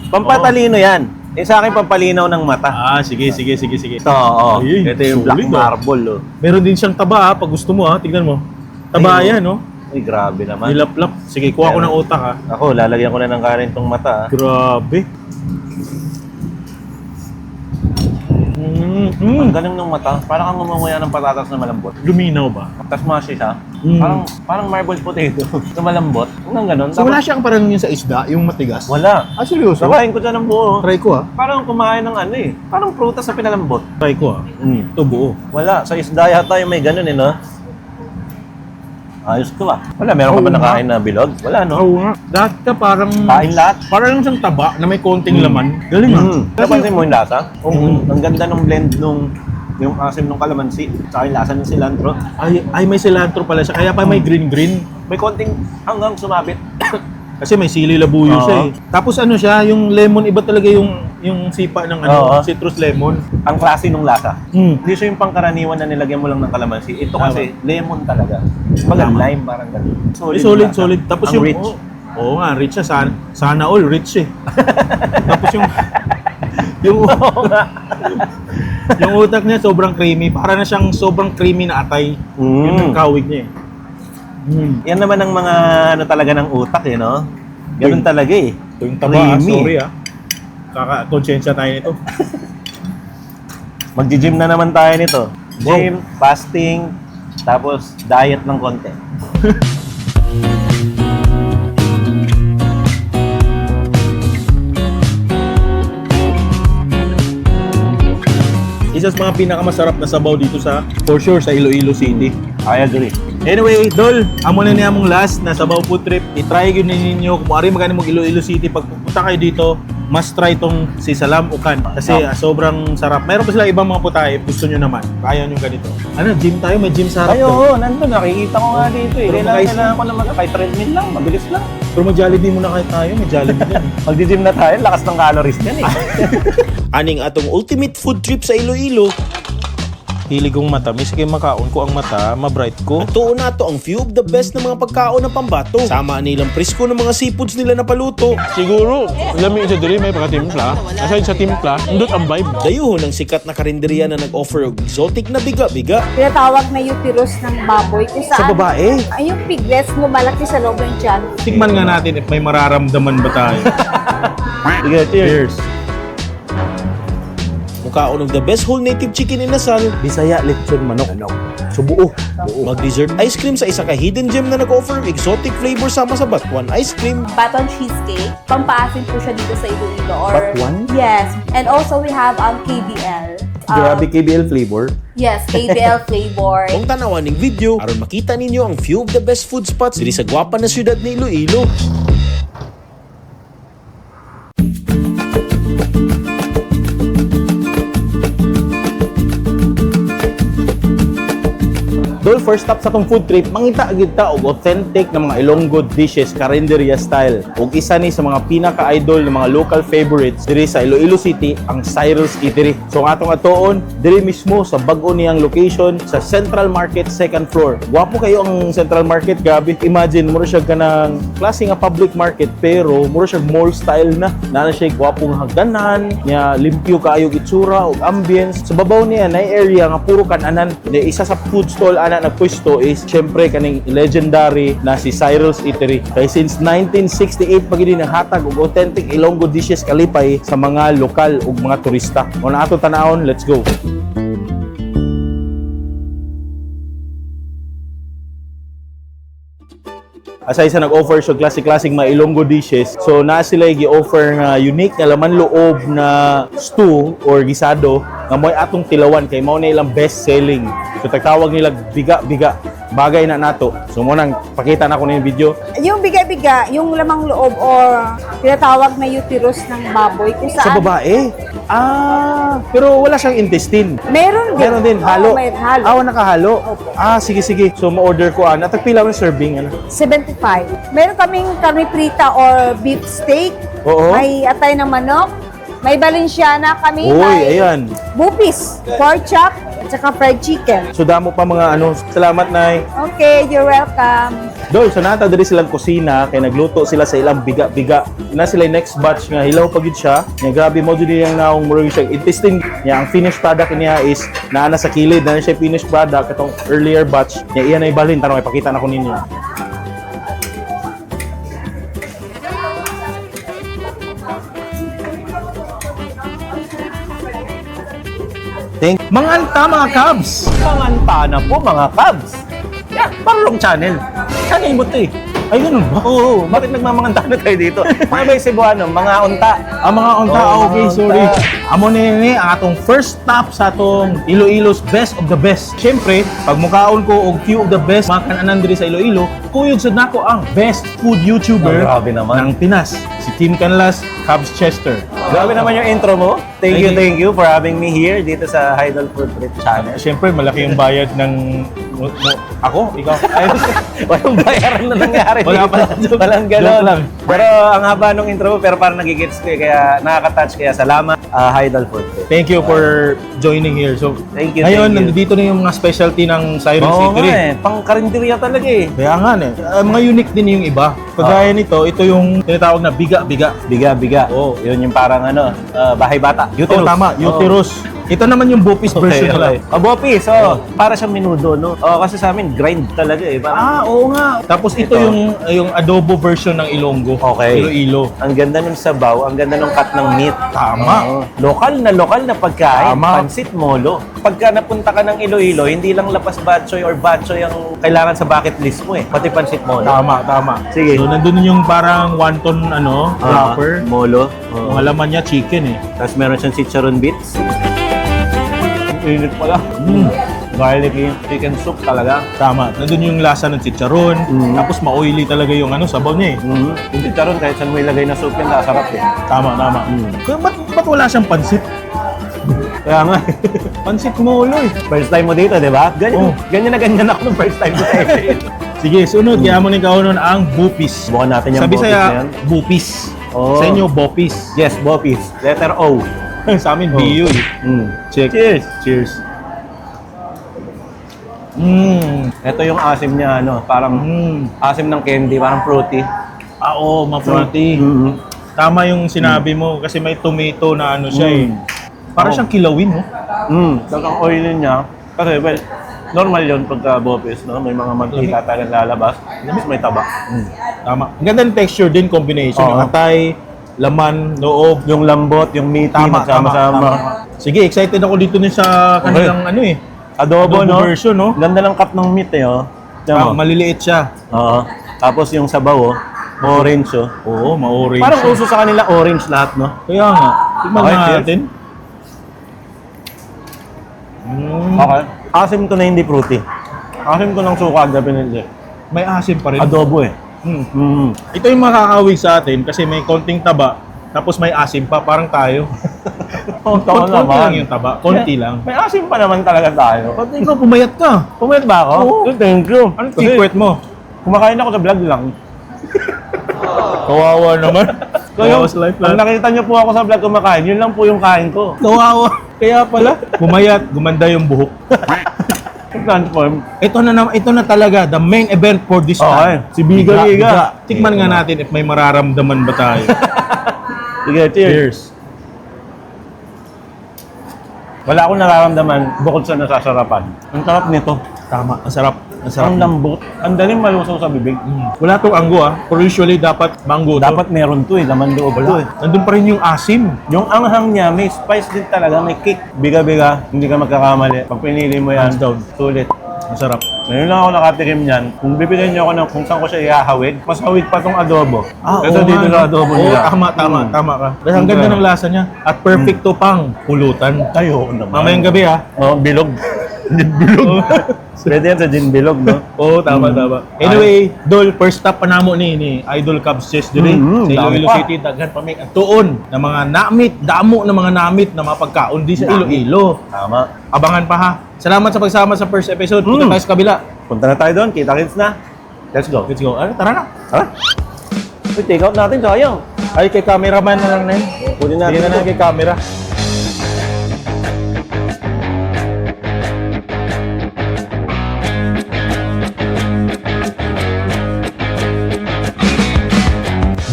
Pampatalino yan. Eh, sa akin, pampalinaw ng mata. Ah, sige, sige, sige, sige. Ito, oo. Ay, Ito yung black solid, ah. marble, oh. Meron din siyang taba ha, pag gusto mo ha. Tignan mo. Taba Ay, oh. yan, no? Ay, grabe naman. Nilaplap. Sige, kuha ko ng utak ha. Ako, lalagyan ko na ng kanin tong mata, ah. Grabe. Ang galing ng mata. Parang kang ngumunguya ng patatas na malambot. Luminaw ba? Tapos mushy siya. Mm. Parang parang marble potato na malambot. Ang ganun. So wala siyang parang yung sa isda, yung matigas? Wala. Ah, seryoso? Nakain ko dyan ng buo. Try ko ah. Parang kumain ng ano eh. Parang prutas na pinalambot. Try ko ah. Ito buo. Wala. Sa isda yata yung may ganun eh, no? Ayos ko ah. Wala, meron ka ba Oo nga. nakain na bilog? Wala, no? Oo nga. Lahat ka parang... Kain lahat. Parang lang siyang taba na may konting laman. Galing ah. Napansin mo yung lasa? Ang ganda ng blend nung yung asim ng kalamansi, tsaka yung lasa ng cilantro. Ay, ay, may cilantro pala siya. Kaya pa may green-green. May konting hanggang sumabit. Kasi may sili labuyo Oo. siya eh. Tapos ano siya, yung lemon, iba talaga yung sipa ng ano, citrus lemon. Ang klase nung lasa. Mm. Hindi siya yung pangkaraniwan na nilagyan mo lang ng kalamansi. Ito Tama. kasi lemon talaga. Baga Tama. lime parang ganun. Solid, solid, yung lasa. solid. Tapos Ang yung rich. Oo, oo nga, rich siya. Sana, sana all rich eh. Tapos yung yung utak niya sobrang creamy. Para na siyang sobrang creamy na atay. Yun ang kawig niya eh. Yan naman ang mga ano talaga ng utak eh, no? Ganun talaga eh. Ito yung taba, ah. Creamy. Sorry ah. Kaka-konsensya tayo nito. Magji-gym na naman tayo nito. Gym, fasting, tapos diet ng konti. Isa sa mga pinakamasarap na sabaw dito sa, for sure, sa Iloilo City. I agree. Anyway, Dol, amo na niya among last na sabaw food trip. I-try yun ninyo. Kung maaari magani mong Iloilo City, pag pupunta kayo dito, must try tong si Salam Ukan. Kasi sobrang sarap. Meron pa sila ibang mga putahe, if gusto nyo naman. Kaya nyo ganito. Ano, gym tayo? May gym sa harap Ay, daw. oo, nandun. Nakikita ko nga dito eh. Pero Kailangan, guys- kailangan ko naman. Kahit treadmill lang, mabilis lang. Pero mag-Jollibee muna kayo tayo. May Jollibee din. Magji-gym na tayo, lakas ng calories niyan eh. Aning atong ultimate food trip sa Iloilo. Hilig kong matamis kay makaon ko ang mata, ma-bright ko. Tuon nato ang few of the best na mga pagkaon ng pambato. Sama nilang presko ng mga seafoods nila na paluto. Siguro, lami sa diri may pagkatimpla. Aside sa timpla, indot ang vibe. Dayuhon ang sikat na karinderya na nag-offer og exotic na biga-biga. Tinatawag na uterus ng baboy. Kung saan, Sa babae? Ay, yung piglets lumalaki sa loob ng tiyan. Tikman nga natin if may mararamdaman ba tayo. Sige, cheers. Mukaon og the best whole native chicken in Nasal. Bisaya lechon manok. So buo. Mag-dessert ice cream sa isa ka hidden gem na nag-offer og exotic flavor sama sa Batuan ice cream. Baton cheesecake. Pampaasin po siya dito sa Iloilo. Or, Batuan? Yes. And also we have KBL. Grabe KBL flavor. Yes, KBL flavor. Kung tanawan ning video aron makita ninyo ang few of the best food spots diri sa gwapa na syudad ni Iloilo. Dol, Dol, first stop sa atong food trip, mangita gid ta og authentic na mga Ilonggo dishes, karinderya style. Ug isa ni sa mga pinaka-idol na mga local favorites diri sa Iloilo City, ang Cyrus Eatery. So ang atong atuon, diri mismo sa bag-o niyang location sa Central Market, second floor. Gwapo kayo ang Central Market, grabe. Imagine mura siya kanang klase nga public market pero mura siya mall style na. Naa na siya gwapong hagdanan, nya limpyo kaayo itsura ug ambience. Sa babaw niya na area nga puro kananan. Di, isa sa food stall ana na pwesto is syempre kaning legendary na si Cyril's Eatery. Kay since 1968 pa gid hatag og authentic Ilonggo dishes kalipay sa mga lokal ug mga turista. Mao na ato tanawon, let's go. Asay sa nag-offer siya classic-classic mga Ilonggo dishes. So naa sila gi-offer nga unique nga laman loob na stew or gisado nga mo'y atong tilawan kay mao na ilang best selling. So tagtawag nila biga-biga. Bagay na nato. So mo nang pakita na ko ning video. Yung biga-biga, yung lamang loob or tinatawag na uterus ng baboy kung Sa saan babae. Ah, pero wala siyang intestine. Meron din. Meron din, halo. Oo, may halo. Ah, nakahalo. Ah, sige, sige. So, ma-order ko, ah. Natagpila mo yung serving, ano? 75. Meron kaming karne prita or beef steak. Oo. May atay ng manok. May Valenciana kami. Uy, may ayan. Bupis, pork chop, at saka fried chicken. So, damo pa mga ano. Salamat, Nay. Okay, you're welcome. Dol, so nata diri silang kusina kay nagluto sila sa ilang biga-biga. Na sila yung next batch nga hilaw pa gid siya. Nya grabe mo jud niyang naong murag siya intestine niya, ang finished product niya is naa na sa kilid na siya finished product katong earlier batch. Nya iya na ibalhin tanong ipakita na ko ninyo. Thank Manganta mga Cubs! Manganta na po mga Cubs. Yeah, parang channel. Channel mo to eh. Ay, ganun ba? Oo, bakit nagmamanganta na tayo dito? Mga may Cebuano, mga unta. Ang mga unta, Oo, okay, mga sorry. unta. Amo ni ni ang atong first stop sa atong Iloilo's Best of the Best. Siyempre, pag mukaon ko og few of the best mga kananan diri sa Iloilo, kuyog sad nako ang best food YouTuber Oh, grabe naman. ng Pinas, si Tim Canlas, Cubs Chester. Grabe naman yung intro mo. Thank Thank you, you. thank you for having me here dito sa Idol Food Trip Channel. Siyempre, malaki yung bayad ng ako, ikaw. Ay, Walang bayaran na nangyari Wala dito. pala. Walang ganon. Joke lang. Pero ang haba nung intro mo, pero parang nagigets ko eh, kaya nakaka-touch. Kaya salamat, Idol Food Trip. Thank you for joining here. So, Thank you, ngayon, thank you. nandito na yung mga specialty ng Cyrus Oo Eatery. nga eh, pang karinderya talaga eh. Kaya nga eh. Mga unique din yung iba. Kagaya nito, ito yung tinatawag na biga-biga. Biga, biga. Oo. Yun yung parang ano, bahay bata. Ito, tama, uterus. Ito naman yung bopis version nila. Okay. Oh, bopis, oh. Para siyang menudo, no? Oh, kasi sa amin, grind talaga eh. Parang, Ah, oo nga. Tapos ito, Ito. yung adobo version ng Ilonggo. Okay. Iloilo. Ang ganda ng sabaw, ang ganda ng cut ng meat. Tama. Oo. Lokal na lokal na pagkain. Tama. Pansit molo. Pagka napunta ka ng Iloilo, hindi lang lapas batchoy or batchoy ang kailangan sa bucket list mo eh. Pati pansit molo. Tama, tama. Sige. So, nandun yung parang wonton ano, Ah, wrapper. molo. Oo. Ang laman niya, chicken eh. Tapos meron siyang chicharon bits. Ang init pala. Garlic yung chicken soup talaga. Tama. Nandun yung lasa ng chicharon. Tapos ma-oily talaga yung ano, sabaw niya eh. Yung chicharon, kahit saan mo ilagay na soup yan, nasarap eh. Tama, tama. Kaya ba't wala siyang pansit? Kaya nga. Pansit molo eh. First time mo dito, di ba? Ganyan, Oh. ganyan na ganyan ako nung first time ko sa Iloilo. Sige, sunod. Kaya mo ni kaunon ang bupis. Subukan natin yung Sa bupis Bisaya, na yan. bupis. Oh. Sa inyo, bopis. Yes, bopis. Letter O. Sa amin, BU eh. Check. Cheers! Cheers. Ito yung asim niya, ano, parang asim ng candy, parang fruity. Ah, oo, ma-fruity. Tama yung sinabi mo kasi may tomato na ano siya eh. Para Oo. siyang kilawin, no? Talagang oily niya. Kasi, well, normal yun pagka bopis, no? May mga mantika talagang lalabas. Tapos may taba. Tama. Ang ganda ng texture din, combination. Oo. Yung atay, laman, loob. Yung lambot, yung meaty, Tama, tama, magsama-sama. tama. Sige, excited ako dito din sa kanilang ano eh. Adobo, Adobo no? version, no? Ganda ng cut ng meat, eh, oh. Tignan Ah, mo. maliliit siya. Oo. Tapos yung sabaw, oh. Orange, oh. Oo, ma-orange. Parang siya. uso sa kanila orange lahat, no? Kaya nga. Tikman Okay, nga cheers. natin. Okay. Asim to na hindi fruity. Asim to ng suka, definitely. May asim pa rin. Adobo, eh. Ito yung makakawig sa atin kasi may konting taba, tapos may asim pa, parang tayo. Totoo Konti naman. lang yung taba. Konti lang. May asim pa naman talaga tayo. Pati ikaw, pumayat ka. Pumayat ba ako? Oo. Thank you. Anong Kasi secret mo? kumakain ako sa vlog lang. Kawawa naman. So, yung, Kawawa sa life pag lang. nakita niyo po ako sa vlog kumakain, yun lang po yung kain ko. Kawawa. Kaya pala, pumayat, gumanda yung buhok. Transform. Ito na naman, ito na talaga the main event for this Okay. time. Si Biga Biga. Tikman nga natin if may mararamdaman ba tayo. Sige, cheers. Cheers. Wala akong nararamdaman bukod sa nasasarapan. Ang sarap nito. Tama, ang sarap. Ang sarap. Ang lambot. Ang daling malusaw sa bibig. Wala tong anggo ah. Pero usually dapat mango to. Dapat meron to eh. Laman loob to eh. Nandun pa rin yung asim. Yung anghang niya, may spice din talaga, may kick. Biga-biga, hindi ka magkakamali. Pag pinili mo yan, Hands down. sulit. Ang sarap. Ngayon lang ako nakatikim niyan. Kung bibigyan niyo ako ng kung saan ko siya ihahawid, mas hawid pa tong adobo. Kasi oo dito nga, sa no? adobo Oo, nila. tama, tama, tama ka. Dahil ang ganda ng lasa niya. At perfect to pang pulutan. Ay, oo naman. Mamayang gabi ah. Oo, bilog. Bilog. Pwede yan sa gin bilog, no? Oo, tama, tama. Anyway, Dol, first stop pa namo ni Idol Cubs Chess diri sa Dami Iloilo pa. City, daghan pa may tuon na mga namit, damo na mga namit na mga pagkaon di sa Iloilo. Tama. Abangan pa ha. Salamat sa pagsama sa first episode. Punta tayo sa kabila. Punta na tayo doon. Kita-kits na. Let's go. Let's go. Ano, tara na. Tara. Uy, take out natin, sayang. Ay, kay cameraman na lang na yun. Kunin natin Bigyan na ito. lang kay camera.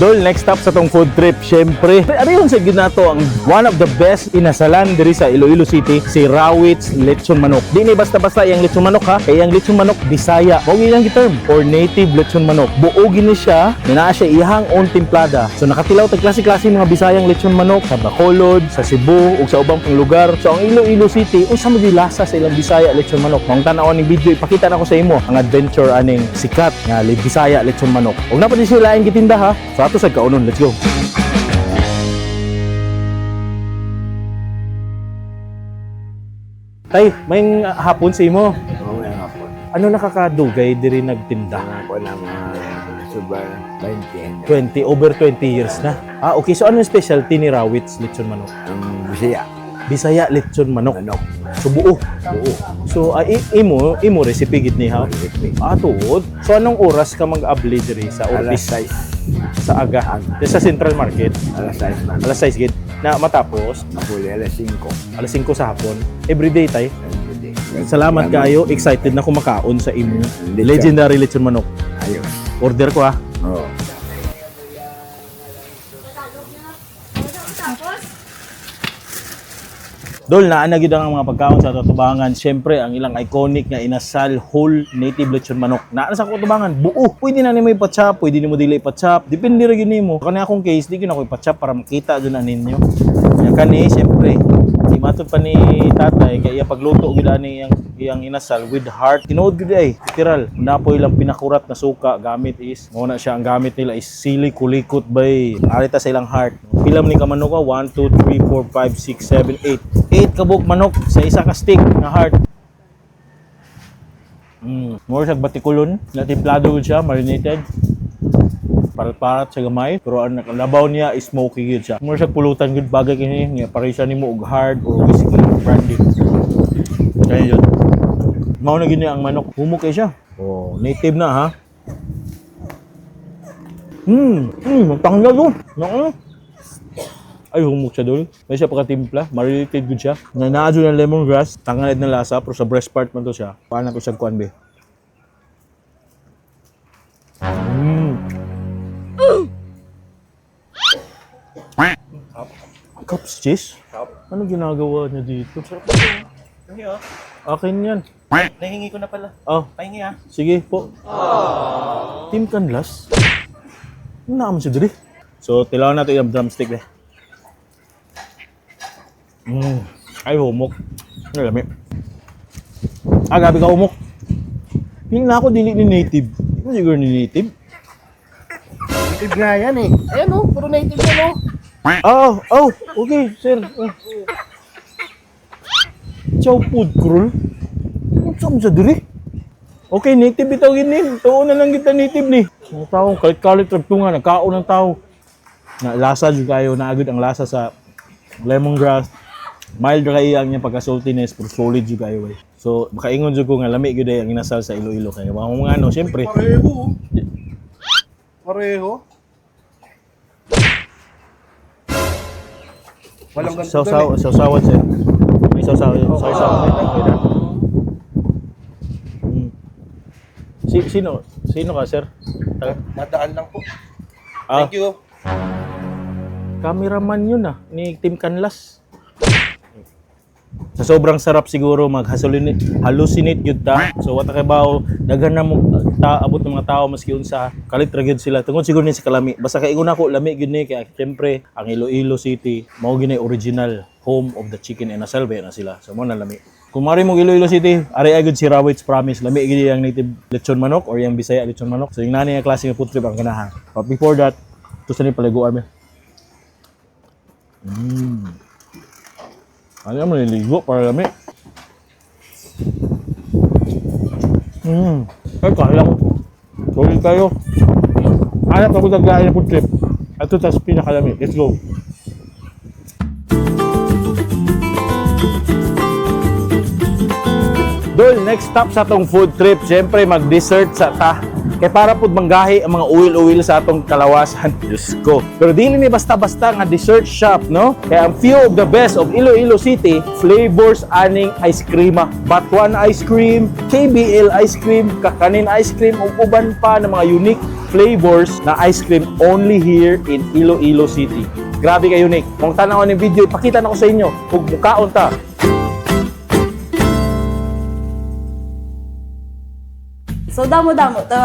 Dol, next stop sa tong food trip, syempre. Ano yun sa ginato ang one of the best inasalan diri sa Iloilo City, si Rawit's Lechon Manok. Di ni basta-basta iyang lechon manok ha, kay ang lechon manok Bisaya. Mao iyang giterm or native lechon manok. Buo gini siya, na naa siya iyang own timplada. So nakatilaw tag klase-klase mga Bisayang lechon manok sa Bacolod, sa Cebu ug sa ubang pang lugar. So ang Iloilo City, unsa man gyud lasa sa ilang Bisaya lechon manok. Maong tan-awon ning video, ipakita nako sa imo ang adventure aning sikat nga Bisaya lechon manok. Ug naa pa din sila laing gitinda ha. So ato sa kaunon, let's go. Tay, may hapon sa imo. Oo, may hapon. Ano nakakadugay diri nagtinda? Ako na mga sobra 20. 20, over 20 years na. Ah, okay. So ano yung specialty ni Rawit's Lechon Manok? Ang Bisaya. Bisaya Lechon Manok. Manok. So buo. Buo. So imo imo recipe gid ni ha. Ah, tuod. So anong oras ka mag-abli diri sa Alas office? 6. Sa aga. Sa Central Market. Alas 6 man. Alas 6 gid. Na matapos Napuli alas 5. alas 5 sa hapon. Everyday tay. Everyday. Salamat kaayo. Excited na kumakaon sa imo. Lechon. Legendary lechon manok. Ayos. Order ko ah. Oo. Dol, naa na gyud ang mga pagkaon sa Tatubangan. Siyempre, ang ilang iconic nga inasal whole native lechon manok. Naa na sa Tatubangan, buo. Pwede na nimo ipachop, pwede nimo dili ipachop. Depende ra gyud nimo. Kani akong case, di gyud ako ipachop para makita jud na ninyo. Nya kani, siyempre, di matod pa ni tatay kay iya pagluto gyud ani iyang iyang inasal with heart. Tinuod gyud ay, literal. Napoy lang pinakurat na suka gamit is mao na siya ang gamit nila is sili kulikot bay. Arita sa ilang heart. Pila man ni ka manok ah? 1 2 3 4 5 6 7 8. 8 ka buok manok sa isa ka stick nga heart. More sa batikulon, na timplado gud siya, marinated. Parat-parat sa gamay, pero ang labaw niya is smoky gud siya. More sa pulutan gud bagay kini nga parisa nimo og hard or whiskey or brandy. Kaya yun. Mao na gini ang manok. Humok kay siya. Oh, native na ha. Tanggal oh. Nako. Ay, humok siya dol. May siya pagkatimpla. Marinated good siya. Na naadyo ng lemongrass. Tangalid ng lasa, pero sa breast part man to siya. Paano ko siya kuan be? Cups cheese? Ano ginagawa niya dito? Akin yan. Nahingi ko na pala. Oh, Pahingi ah. sige po. Team Canlas? Ano naman siya diri? So, tilaw natin yung drumstick eh. Ay, humok. Ano lami? Ah, gabi ka humok. Yung na ako dili ni native. Di mo siguro ni native. Native nga yan eh. Ayan oh, puro native yan oh. Oh, oh, okay, sir. Oh. Chow food crawl? Ano sa sa diri? Okay, native itaw gini. Tuon na lang kita native ni. Mga tao, kalit-kalit ragtunga, nagkaon ng tao. Na lasa jud kayo, naagod ang lasa sa lemongrass. Mild ra kaayo ang iyang pagka-saltiness pero solid jud kaayo eh. So makaingon jud ko nga lami gyud ay ang inasal sa Iloilo kay mga ano, syempre. Pareho, oh. Pareho. Walang ganito Sausaw, dun eh. sausawan, sir. May sausaw, sausaw. Okay na. Sino ka, sir? Nadaan lang po. Ah. Thank you. Cameraman yun ah, ni Team Canlas. Sa sobrang sarap siguro mag-hallucinate hallucinate gyud ta. So what kay bawo, daghan na mo ta abot ng mga tao maski unsa, kalit ra gyud sila. Tungod siguro ni sa kalami. Basta kay ingon ako lami gyud ni kay syempre ang Iloilo City mao gyud ni original home of the chicken inasal ba na sila. So mo na lami. Kung mari mo Iloilo City, ari ay gud si Rawit's Promise. Lami gyud ang native lechon manok or yung Bisaya lechon manok. So yung nani nga klase nga food trip ang ganahan. But before that, gusto ni paliguan mi. Ano mo niligo para lami. Ay, kala ko. Sorry kayo. Hanap ako taglain ng food trip. Ito tas pinakalami. Let's go. Dol, next stop sa atong food trip, syempre mag-dessert sa ta. Kay para pud manggahi ang mga uwil-uwil sa atong kalawasan. Diyos ko. Pero dili ni basta-basta nga dessert shop, no? Kaya ang few of the best of Iloilo City, flavors aning ice cream. Batuan ice cream, KBL ice cream, kakanin ice cream, ug uban pa ng mga unique flavors na ice cream only here in Iloilo City. Grabe ka unique. Kung tanaw ni video, ipakita na ko sa inyo. Ug mukaon ta. So, damo-damo. To,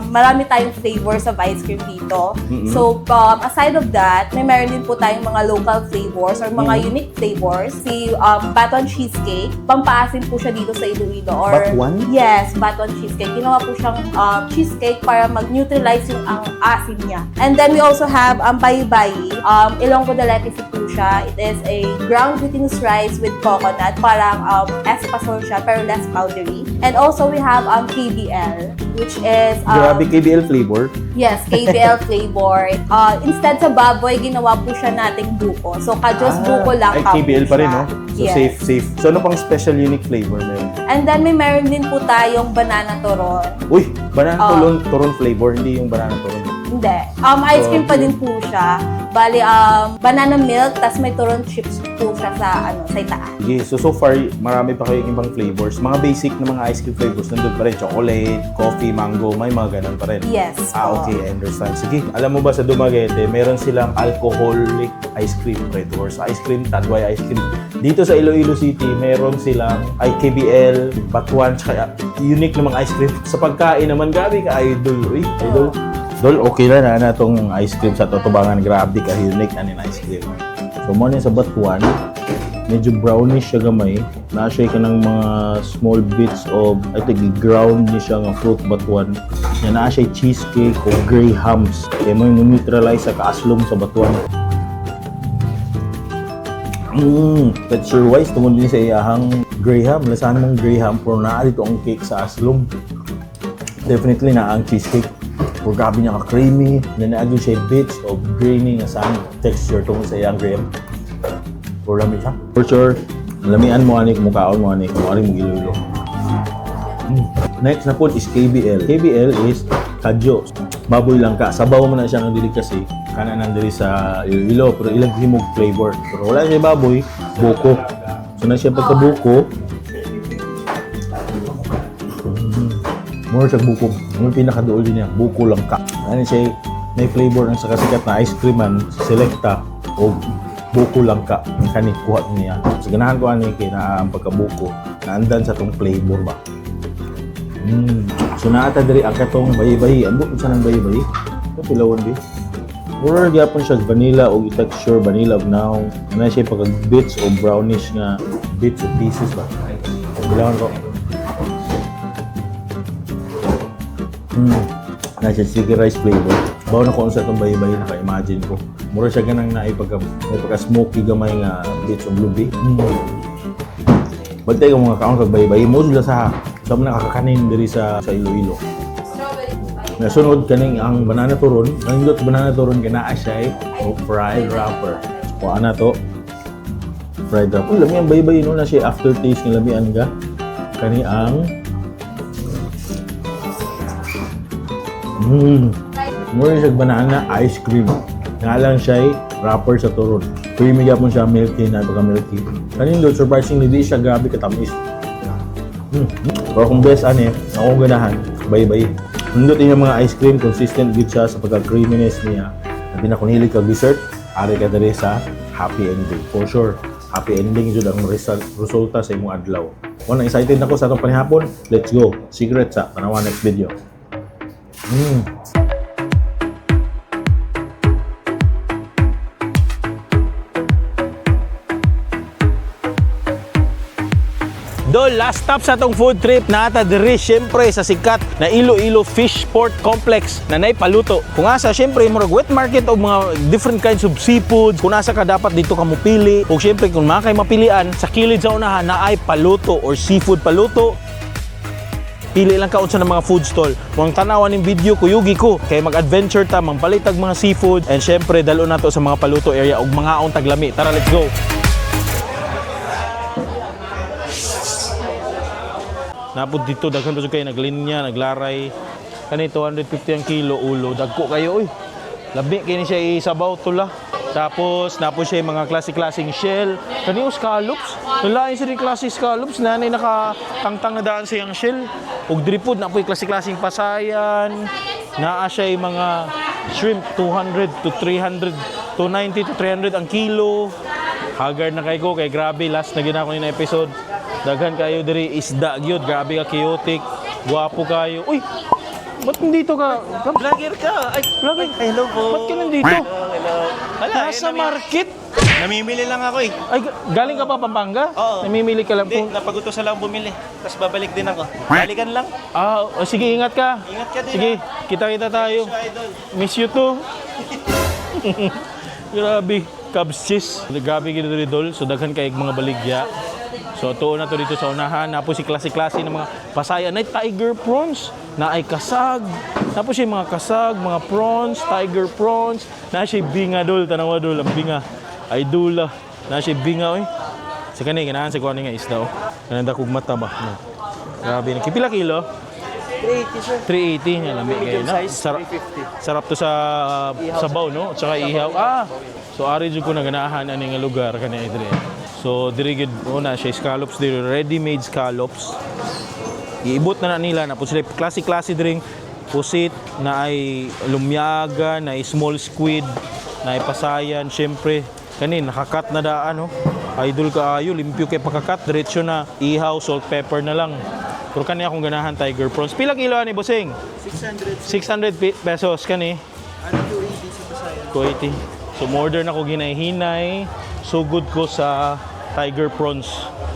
marami tayong flavors of ice cream dito. So, aside of that, may meron din po tayong mga local flavors or mga unique flavors. Si Baton Cheesecake, pampaasim po siya dito sa Iloilo. Or, Batuan? Yes, Baton Cheesecake. Ginawa po siyang cheesecake para mag-neutralize yung ang asim niya. And then, we also have bayi-bayi. Ilonggo delicacy po siya. It is a ground glutinous rice with coconut. Parang espasol siya, pero less powdery. And also, we have KBL, which is... Grabe KBL flavor. Yes, KBL flavor. Instead sa baboy, ginawa po siya nating buko. So, kajos buko lang Ah, Ay, KBL pa rin, siya. no? So, Yes. safe, safe. So, ano pang special unique flavor meron? And then, may meron din po tayong banana turon. Uy, banana Ah. turon, turon flavor, hindi yung banana turon. Hindi. Ice cream pa din po siya. Bali, banana milk, tas may turon chips po siya sa, ano, sa itaas. Sige, so so far, marami pa kayong ibang flavors. Mga basic na mga ice cream flavors, nandun pa rin. Chocolate, coffee, mango, may mga ganun pa rin. Yes. Ah, po. okay, I understand. Sige, alam mo ba sa Dumaguete, meron silang alcoholic ice cream, Red Horse ice cream, Tanduay ice cream. Dito sa Iloilo City, meron silang IKBL, Batuan, tsaka unique na mga ice cream. Sa pagkain naman, grabe ka, idol. Uy, idol. Dol, okay lang na na itong ice cream sa Totobangan. Grabe ka, unique na nin ice cream. So, mo sa Batuan, medyo brownish siya gamay. Naa siya kanang mga small bits of, I think, ground ni siya nga fruit batuan. Yan naa siya cheesecake o grahams. Kaya mo yung neutralize sa kaaslom sa batuan. Texture wise, tungod din sa iyahang graham. Lasahan mong graham, pero naa dito ang cake sa aslom. Definitely na ang cheesecake. Pero grabe niya ka-creamy. Na naa gyud siya bits of grainy nga sa texture tungod sa iyang graham. Pero lami siya. For sure, lamian mo ani, mukaon mo ani, kung ani mo gilulo. Next na po is KBL. KBL is kadyo. Baboy lang ka. Sabaw mo na siya ng delicacy. Kana nang diri sa Iloilo pero ilang himog flavor. Pero wala siya baboy, buko. So na siya pagkabuko. More sa buko. Ang pinakaduol din niya, buko lang ka. Ano siya, may flavor ang sakasikat na ice cream man, Selecta o buko lang ka. Ang kani kuha niya. So ganahan ko ani kay naa ang pagkabuko. Naandan sa tong flavor ba. So naata diri ang katong bayi-bayi. Ang bukod sa nang bayi-bayi. Ito tilawan di. Mura gyapon siya vanilla og texture vanilla og naong. Ana siya pagka bits o brownish nga bits o pieces ba. Bilangan ko. Na siya sticky rice flavor. Bawo na ko unsa itong bayi-bayi naka-imagine ko. Mura siya ganang naay pagka may pagka smoky gamay nga bits of lubi. Bantay ka mga kaon kag bayi-bayi mo sila sa mga nakakakanin diri sa Iloilo. Nasunod kaning ang banana turon, ang indot banana turon kay naa siya o fried wrapper. Kuha na to. Fried wrap. Uy, lami ang baybay no na siya aftertaste ng lamian ka. Kani ang More siya banana ice cream. Nga lang siya ay wrapper sa turon. Creamy gyapon siya, milky na pagka milky. Kanin doon, surprisingly, di siya grabe katamis. Pero kung best ani, akong ganahan, baybay. Nindot yung mga ice cream, consistent gid siya sa pagka-creaminess niya. Labi na kung hilig kag dessert, ari ka diri sa happy ending. For sure, happy ending jud ang resulta sa imong adlaw. Wala, excited na ko sa atong panihapon. Let's go. Secret sa tanawa next video. Dol, last stop sa atong food trip naata diri syempre sa sikat na Iloilo Fish Port Complex na nay paluto. Kung asa syempre murag wet market og mga different kinds of seafoods. Kung asa ka dapat dito ka mopili. Ug syempre kung mga kay mapilian sa kilid sa unahan na ay paluto or seafood paluto. Pili lang ka unsa ng mga food stall. Kung ang tanawan ning video kuyugi ko kay mag-adventure ta mangpalit tag mga seafood and syempre dalo nato sa mga paluto area ug mga taglami. Tara, let's go. Napod dito daghan pa jud kayo naglinya, naglaray. Kani 250 ang kilo ulo. Dagko kayo oy. Labi kini siya isabaw tula. Tapos napo siya yung mga klase-klaseng shell. Kani oh, scallops. Nalain siya rin klase scallops nanay nakatangtang na daan sa iyang shell. Ug diri pod napoy klase-klaseng pasayan. Naa siya yung mga shrimp 200 to 300, 290 to 300 ang kilo. Haggard na kay ko kay grabe last na gina ko ni na episode. Daghan kayo diri isda gyud, grabe ka chaotic, gwapo kayo. Uy, ba't nandito ka? Vlogger ka! Ay, Vlogger. Ay, hello po. Ba't ka nandito? Hello, hello. Wala, Nasa eh, market. Namimili lang ako eh. Ay, galing ka pa Pampanga? Oo. Namimili ka lang Hindi, po. napagutos lang bumili. Tapos babalik din ako. Balikan lang. Ah, oh, sige, ingat ka. Ingat ka din, Sige, kita-kita tayo. Miss you, idol. Miss you too. Grabe, Cubs cheese. Grabe gid diri dol. So daghan kay mga baligya. So tuon na to dito sa unahan. Napo si klase-klase ng mga pasayan ay tiger prawns, na ay kasag. Napo siya mga kasag, mga prawns, tiger prawns. Na siya binga dol, tanawa dol ang binga. Ay dula. Na siya binga oy. Sa kani ganahan sa kuan nga isda oh. Kanang dakog mata ba. No. Grabe na. Pila kilo? 380 sir. 380 nga lami kayo Medium na. size, Sarap, 350. sarap to sa sabaw no, at saka ihaw. Ah. So ari jud ko naganahan ani nga lugar kani diri. So diri gid una siya scallops diri, ready-made scallops. Iibot na na nila na po sila klase-klase diring pusit na ay lumyaga, na ay small squid, na ay pasayan, syempre. Kani nakakat na daan no. Idol kaayo, limpyo kay pakakat, diretso na ihaw, salt, pepper na lang. Pero kani akong ganahan tiger prawns. Pila kilo ani bossing? 600. 600 pesos kani. Ano 280 sa pasayan? 280. So order na ko ginay-hinay. Sugod ko sa tiger prawns.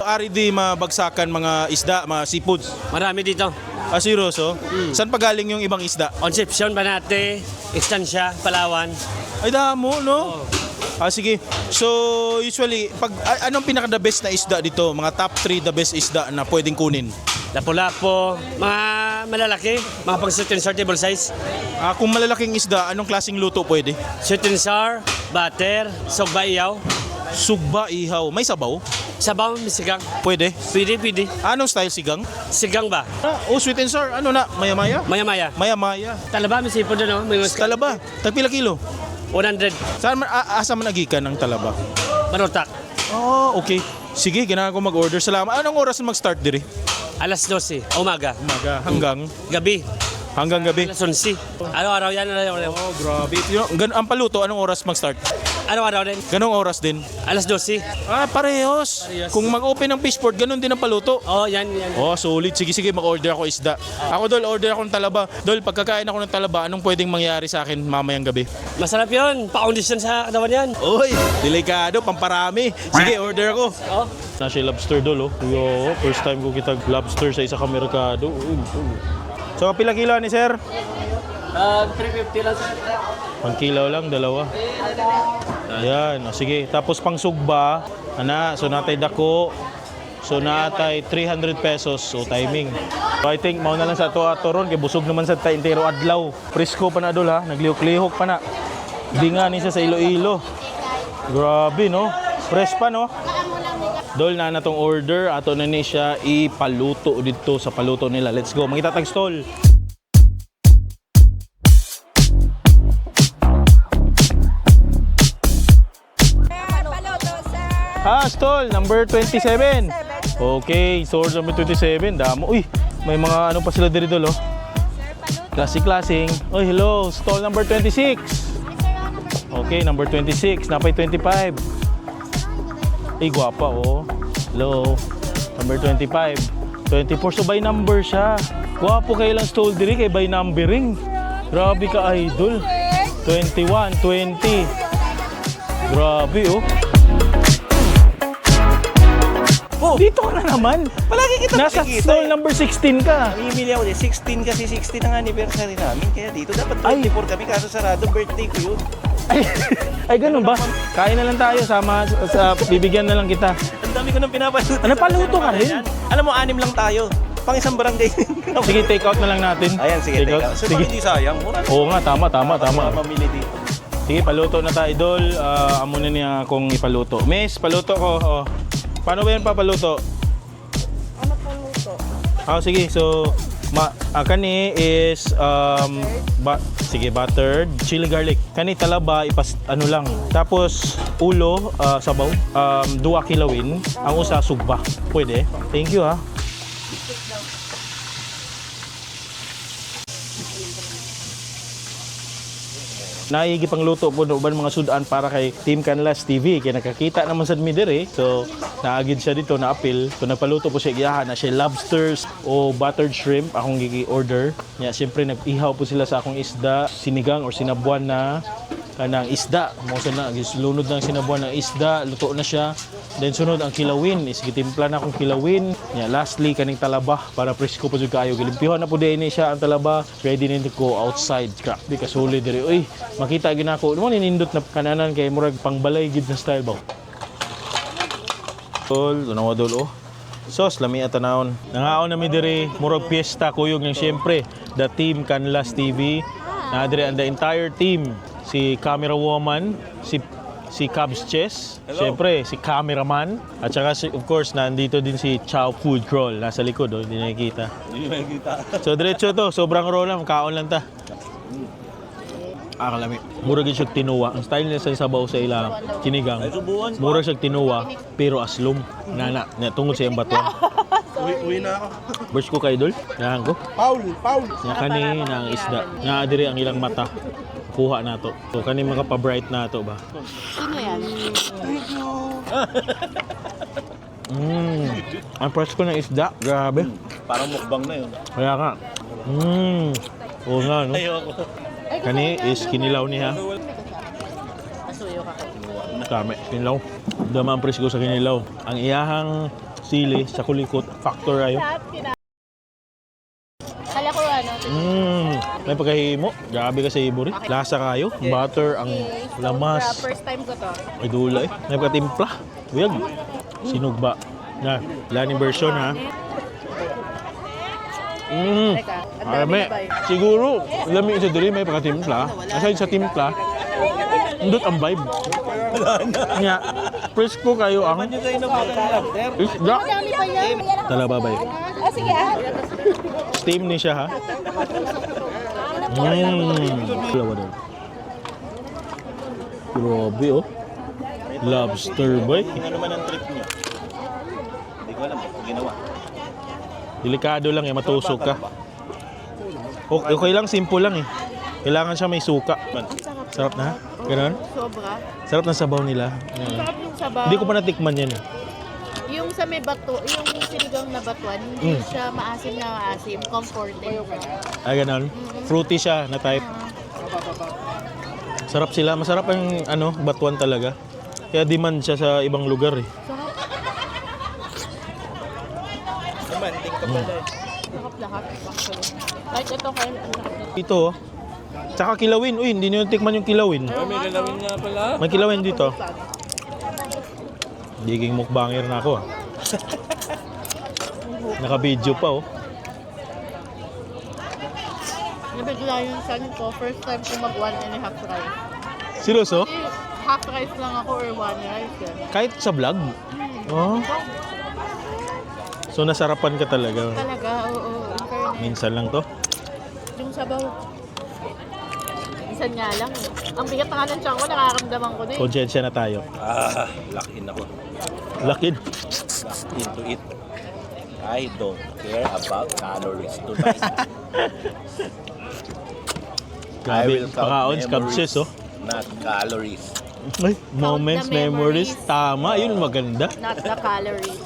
Ari di mabagsakan mga isda, mga seafoods. Marami dito. Ah, seryoso? Saan pa galing yung ibang isda? Concepcion, Banate, Estancia, Palawan. Ay, damo, no? Ah, sige. So, usually, pag, anong pinaka the best na isda dito? Mga top 3 the best isda na pwedeng kunin? Lapu-Lapu, mga malalaki, mga pang sweet and sour table size. Ah, kung malalaking isda, anong klaseng luto pwede? Sweet and sour, butter, sugba iyaw. Sugba, ihaw. May sabaw? Sabaw, may sigang. Pwede? Pwede, pwede. Anong style sigang? Sigang ba? Ah, oh, sweet and sour. Ano na? Maya-maya? Maya-maya. Maya-maya. Talaba, may sipon doon, no? May mga Talaba. Tagpila kilo? 100. Saan man, asa man agikan ang talaba? Marotak. Oh, okay. Sige, ganahan ko mag-order. Salamat. Anong oras na mag-start diri? Alas 12, umaga. Umaga. Hanggang? Gabi. Hanggang gabi. Alas 11. Araw-araw yan. Araw-araw. Oh, grabe. Ang paluto, anong oras mag-start? Araw-araw din. Ganong oras din? Alas 12. Ah, parehos. Kung mag-open ng fishport, ganun din ang paluto. Oh, yan, yan. Oh, solid. Sige, sige, mag-order ako isda. Ako, Dol, order ako ng talaba. Dol, pagkakain ako ng talaba, anong pwedeng mangyari sa akin mamayang gabi? Masarap yun. Pa-condition sa katawan yan. Uy, delikado, pamparami. Sige, order ako. Oh. Na siya lobster, Dol, oh. Yo, first time ko kita lobster sa isa ka merkado. Uy, uy. So, pila kilo ni sir? 350 lang sir. Pang kilo lang, dalawa. Ayan, o, sige. Tapos pang sugba, ana, so natay dako. So natay 300 pesos, so timing. So I think mao na lang sa ato ato ron kay busog naman sa ta entero adlaw. Presko pa na dol ha, naglihok-lihok pa na. Di nga ni siya sa Iloilo. Grabe no. Fresh pa no. Dol na na tong order, ato na ni siya ipaluto dito sa paluto nila. Let's go. Mangita tag stall. Ah, stall number 27. Okay, stall number 27. Damo. Uy, may mga ano pa sila diri dol oh. Klase-klaseng. Uy, hello. Stall number 26. Okay, number 26. Napay 25. Ay, gwapa, oh. Hello. Number 25. 24. So, by number siya. Gwapo kayo lang stall diri kay by numbering. Grabe ka, idol. 21, 20. Grabe, oh. Oh! Dito ka na naman. Palagi kita Nasa nakikita stall eh. number 16 ka. Namimili ako din. 16 kasi 16 ang anniversary namin. Kaya dito dapat 24 kami kaso sarado birthday ko yun. Ay, ay ganun ba? Kain na lang tayo sama sa bibigyan na lang kita. Ang dami ko nang pinapaluto. Ano, paluto ka rin? Alam mo, anim lang tayo. Pang isang barangay. Sige, take out na lang natin. Ayan, sige, take out. So, Sige. bakit hindi sayang? Mura Oo nga, tama, tama, tama. Mamili dito. Sige, paluto na tayo, idol. Ah, amo na niya akong ipaluto. Miss, paluto ko. Oh. Paano ba yan papaluto? Ano paluto? Ah, sige. So, kani is sige, buttered chili garlic. Kani talaba ipas ano lang. Tapos ulo, sabaw, duwa kilawin, ang usa sugba. Pwede. Thank you ha. Naigi pang luto po no, uban mga sudan para kay Team Canlas TV kay nakakita naman sad mi diri. So naagid siya dito na apil. So nagpaluto po siya giyahan na siya lobsters o buttered shrimp akong gigi-order. Nya siyempre nag-ihaw po sila sa akong isda, sinigang or sinabuan na kanang isda. Mo sa na lunod na ang sinabuan ng isda, luto na siya. Then sunod ang kilawin is gitimpla na akong kilawin. Nya lastly kaning talaba para presko pa jud kaayo. Gilimpyuhan na po din siya ang talaba. Ready na to go outside. Grabe ka solid diri. Uy, makita gyud nako. Mo ninindot na kananan kay murag pangbalay gid na style ba. Dol, tunawa dol oh. Sos, lami at tanawon. Nangaon na mi diri, murag piyesta kuyog ng siyempre, the team Canlas TV. Na diri ang the entire team, si camera woman, si si Cubs Chess, siyempre si cameraman, at saka si, of course nandito din si Chow Food Crawl nasa likod oh, hindi nakikita. Hindi makikita. So diretso to, sobrang raw lang, kaon lang ta. Ah, kalami. Mura gyud siya tinuwa. Ang style niya sa sabaw sa ilang sinigang. Mura siya tinuwa, pero aslom. Nana, na tungod sa iyang batuan. Uwi na ako. Verse ko kay idol, nahan ko. Paul, Paul. Nga kani na ang isda. Nga diri ang ilang mata. Kuha na to. So kani makapa-bright na to ba? Sino yan? Ang presko ng isda, grabe. Parang mukbang na yun. Kaya nga. Oo nga no. Ayoko. Kani is kinilaw niya. Tama, kinilaw. Dama ang presko sa kinilaw. Ang iyahang sili sa kulikot, factor ayo. Kala ko ano. May pagkahimo. Grabe ka sa ibori. Lasa kayo. Butter, ang lamas. First time ko to. Ay dula eh. May pagkatimpla. Uyag. Sinugba. Na, laning version ha. Arame. Siguro, lami sa diri may pagkatimpla. Aside sa timpla, indot ang vibe. Nga, presko kayo ang isda. Dami pa yan. Tala, babay. Ah, sige ah. Steam ni siya ha. Dalawa daw. Grabe oh. Lobster boy. Ano man ang trip niyo? Hindi ko alam kung ginawa. Delikado lang eh, matusok ka. Okay, okay lang, simple lang eh. Kailangan siya may suka. Sarap na? Ganun? Sobra. Sarap ng sabaw nila. Ang sarap yung sabaw. Hindi ko pa natikman yan eh. Yung sa may bato, yung sinigang na batuan, hindi siya maasim na maasim. Comforting. Ay, ganun. Fruity siya na type. Sarap sila. Masarap ang ano, batuan talaga. Kaya demand siya sa ibang lugar eh. Demanding ka pala eh. Sarap lahat. Actually. Kahit ito kayo. Ito oh. Tsaka kilawin. Uy, hindi niyo tikman yung kilawin. Ay, may kilawin nga pala. May kilawin dito. Giging mukbanger na ako ah. Naka-video pa oh. Nabigla yung son ko. First time ko mag 1.5 rice. Seryoso? Eh, Half rice lang ako or one rice eh. Kahit sa vlog? Oh. So nasarapan ka talaga. Talaga, oo. In fairness. Minsan lang to. Yung sabaw. Minsan nga lang eh. Ang bigat na nga ng tiyan ko, nakaramdaman ko na eh. Konsensya na tayo. Ah, lock in ako. Lock in. Lock in to it. I don't care about calories tonight. I Grabe, will count pakaon, memories, kabses, oh. not calories. Ay, moments, the memories. memories. Tama, yun maganda. Not the calories.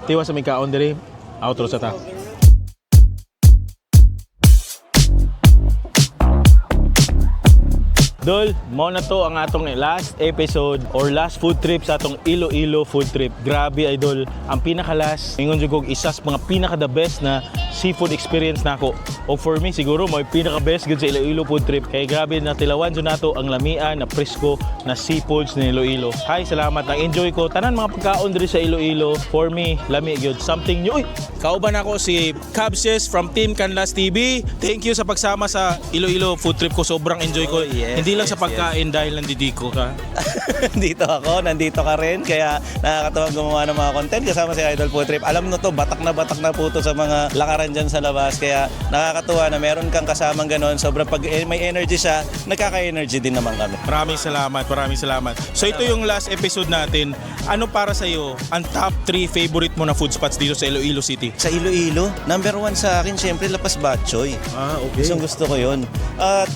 Tiwa sa may kaon diri, outro sa ta. Dol, mao na to ang atong last episode or last food trip sa atong Iloilo food trip. Grabe, idol, ang pinaka-last, ingon jud kog isa sa mga pinaka the best na seafood experience nako. O for me siguro mo pinaka best gud sa Iloilo food trip. Kay grabe na tilawan jud nato ang lamian na presko na seafoods ni Iloilo. Hi, salamat. Nag-enjoy ko tanan mga pagkaon diri sa Iloilo. For me, lami gyud. Something new. Uy, kauban ako si Cabses from Team Canlas TV. Thank you sa pagsama sa Iloilo food trip ko. Sobrang enjoy ko. Oh, yes, Hindi lang sa yes. pagkain dahil nandidiko ka. Dito ako, nandito ka rin. Kaya nakakatuwang gumawa ng mga content kasama si Idol Food Trip. Alam mo to, batak na po to sa mga lakaran dyan sa labas. Kaya nakakatuwa na meron kang kasamang ganon. Sobrang pag may energy siya, nagkaka-energy din naman kami. Maraming salamat, maraming salamat. So ito yung last episode natin. Ano para sa iyo ang top 3 favorite mo na food spots dito sa Iloilo City? Sa Iloilo, number one sa akin, syempre, Lapas Batchoy. Ah, okay. Gustong gusto ko yun. At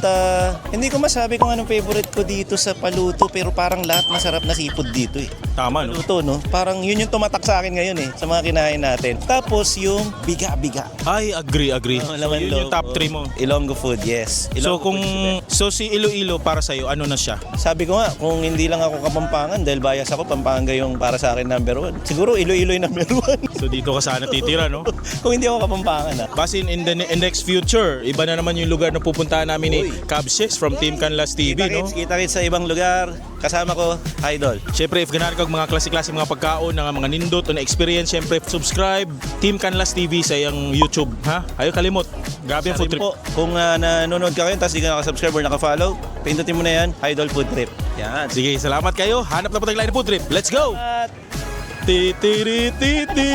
hindi ko masabi kung anong favorite ko dito sa paluto, pero parang lahat masarap na seafood dito eh. Tama, no? Paluto, no? Parang yun yung tumatak sa akin ngayon eh, sa mga kinain natin. Tapos yung biga-biga. Ay, agree, agree. Oh, So laman yun yung loob. top 3 mo. Ilonggo food, yes. So Ilonggo kung food is the best. so si Iloilo para sa iyo, ano na siya? Sabi ko nga, kung hindi lang ako Kapampangan, dahil bias ako, Pampanga yung para sa akin number one. Siguro Iloilo yung number one. So dito ka sana titira, no? Kung hindi ako Kapampangan, ah. Basin in the next future, iba na naman yung lugar na pupuntahan namin ni Cabses from Team Canlas TV, no? Kita-kits, kita-kits sa ibang lugar. Kasama ko, Idol. Siyempre, if ganahan kag mga klase-klase mga pagkaon, nga mga nindot o na experience, siyempre subscribe Team Canlas TV sa iyang YouTube, ha? Ayo kalimot. Grabe ang Siya food rin trip. po, kung nanonood ka ngayon tapos di ka nakasubscribe or nakafollow, pindutin mo na yan, Idol Food Trip. Yan. Sige, salamat kayo. Hanap na po tayong line food trip. Let's go! Ti ti ri, ti ti.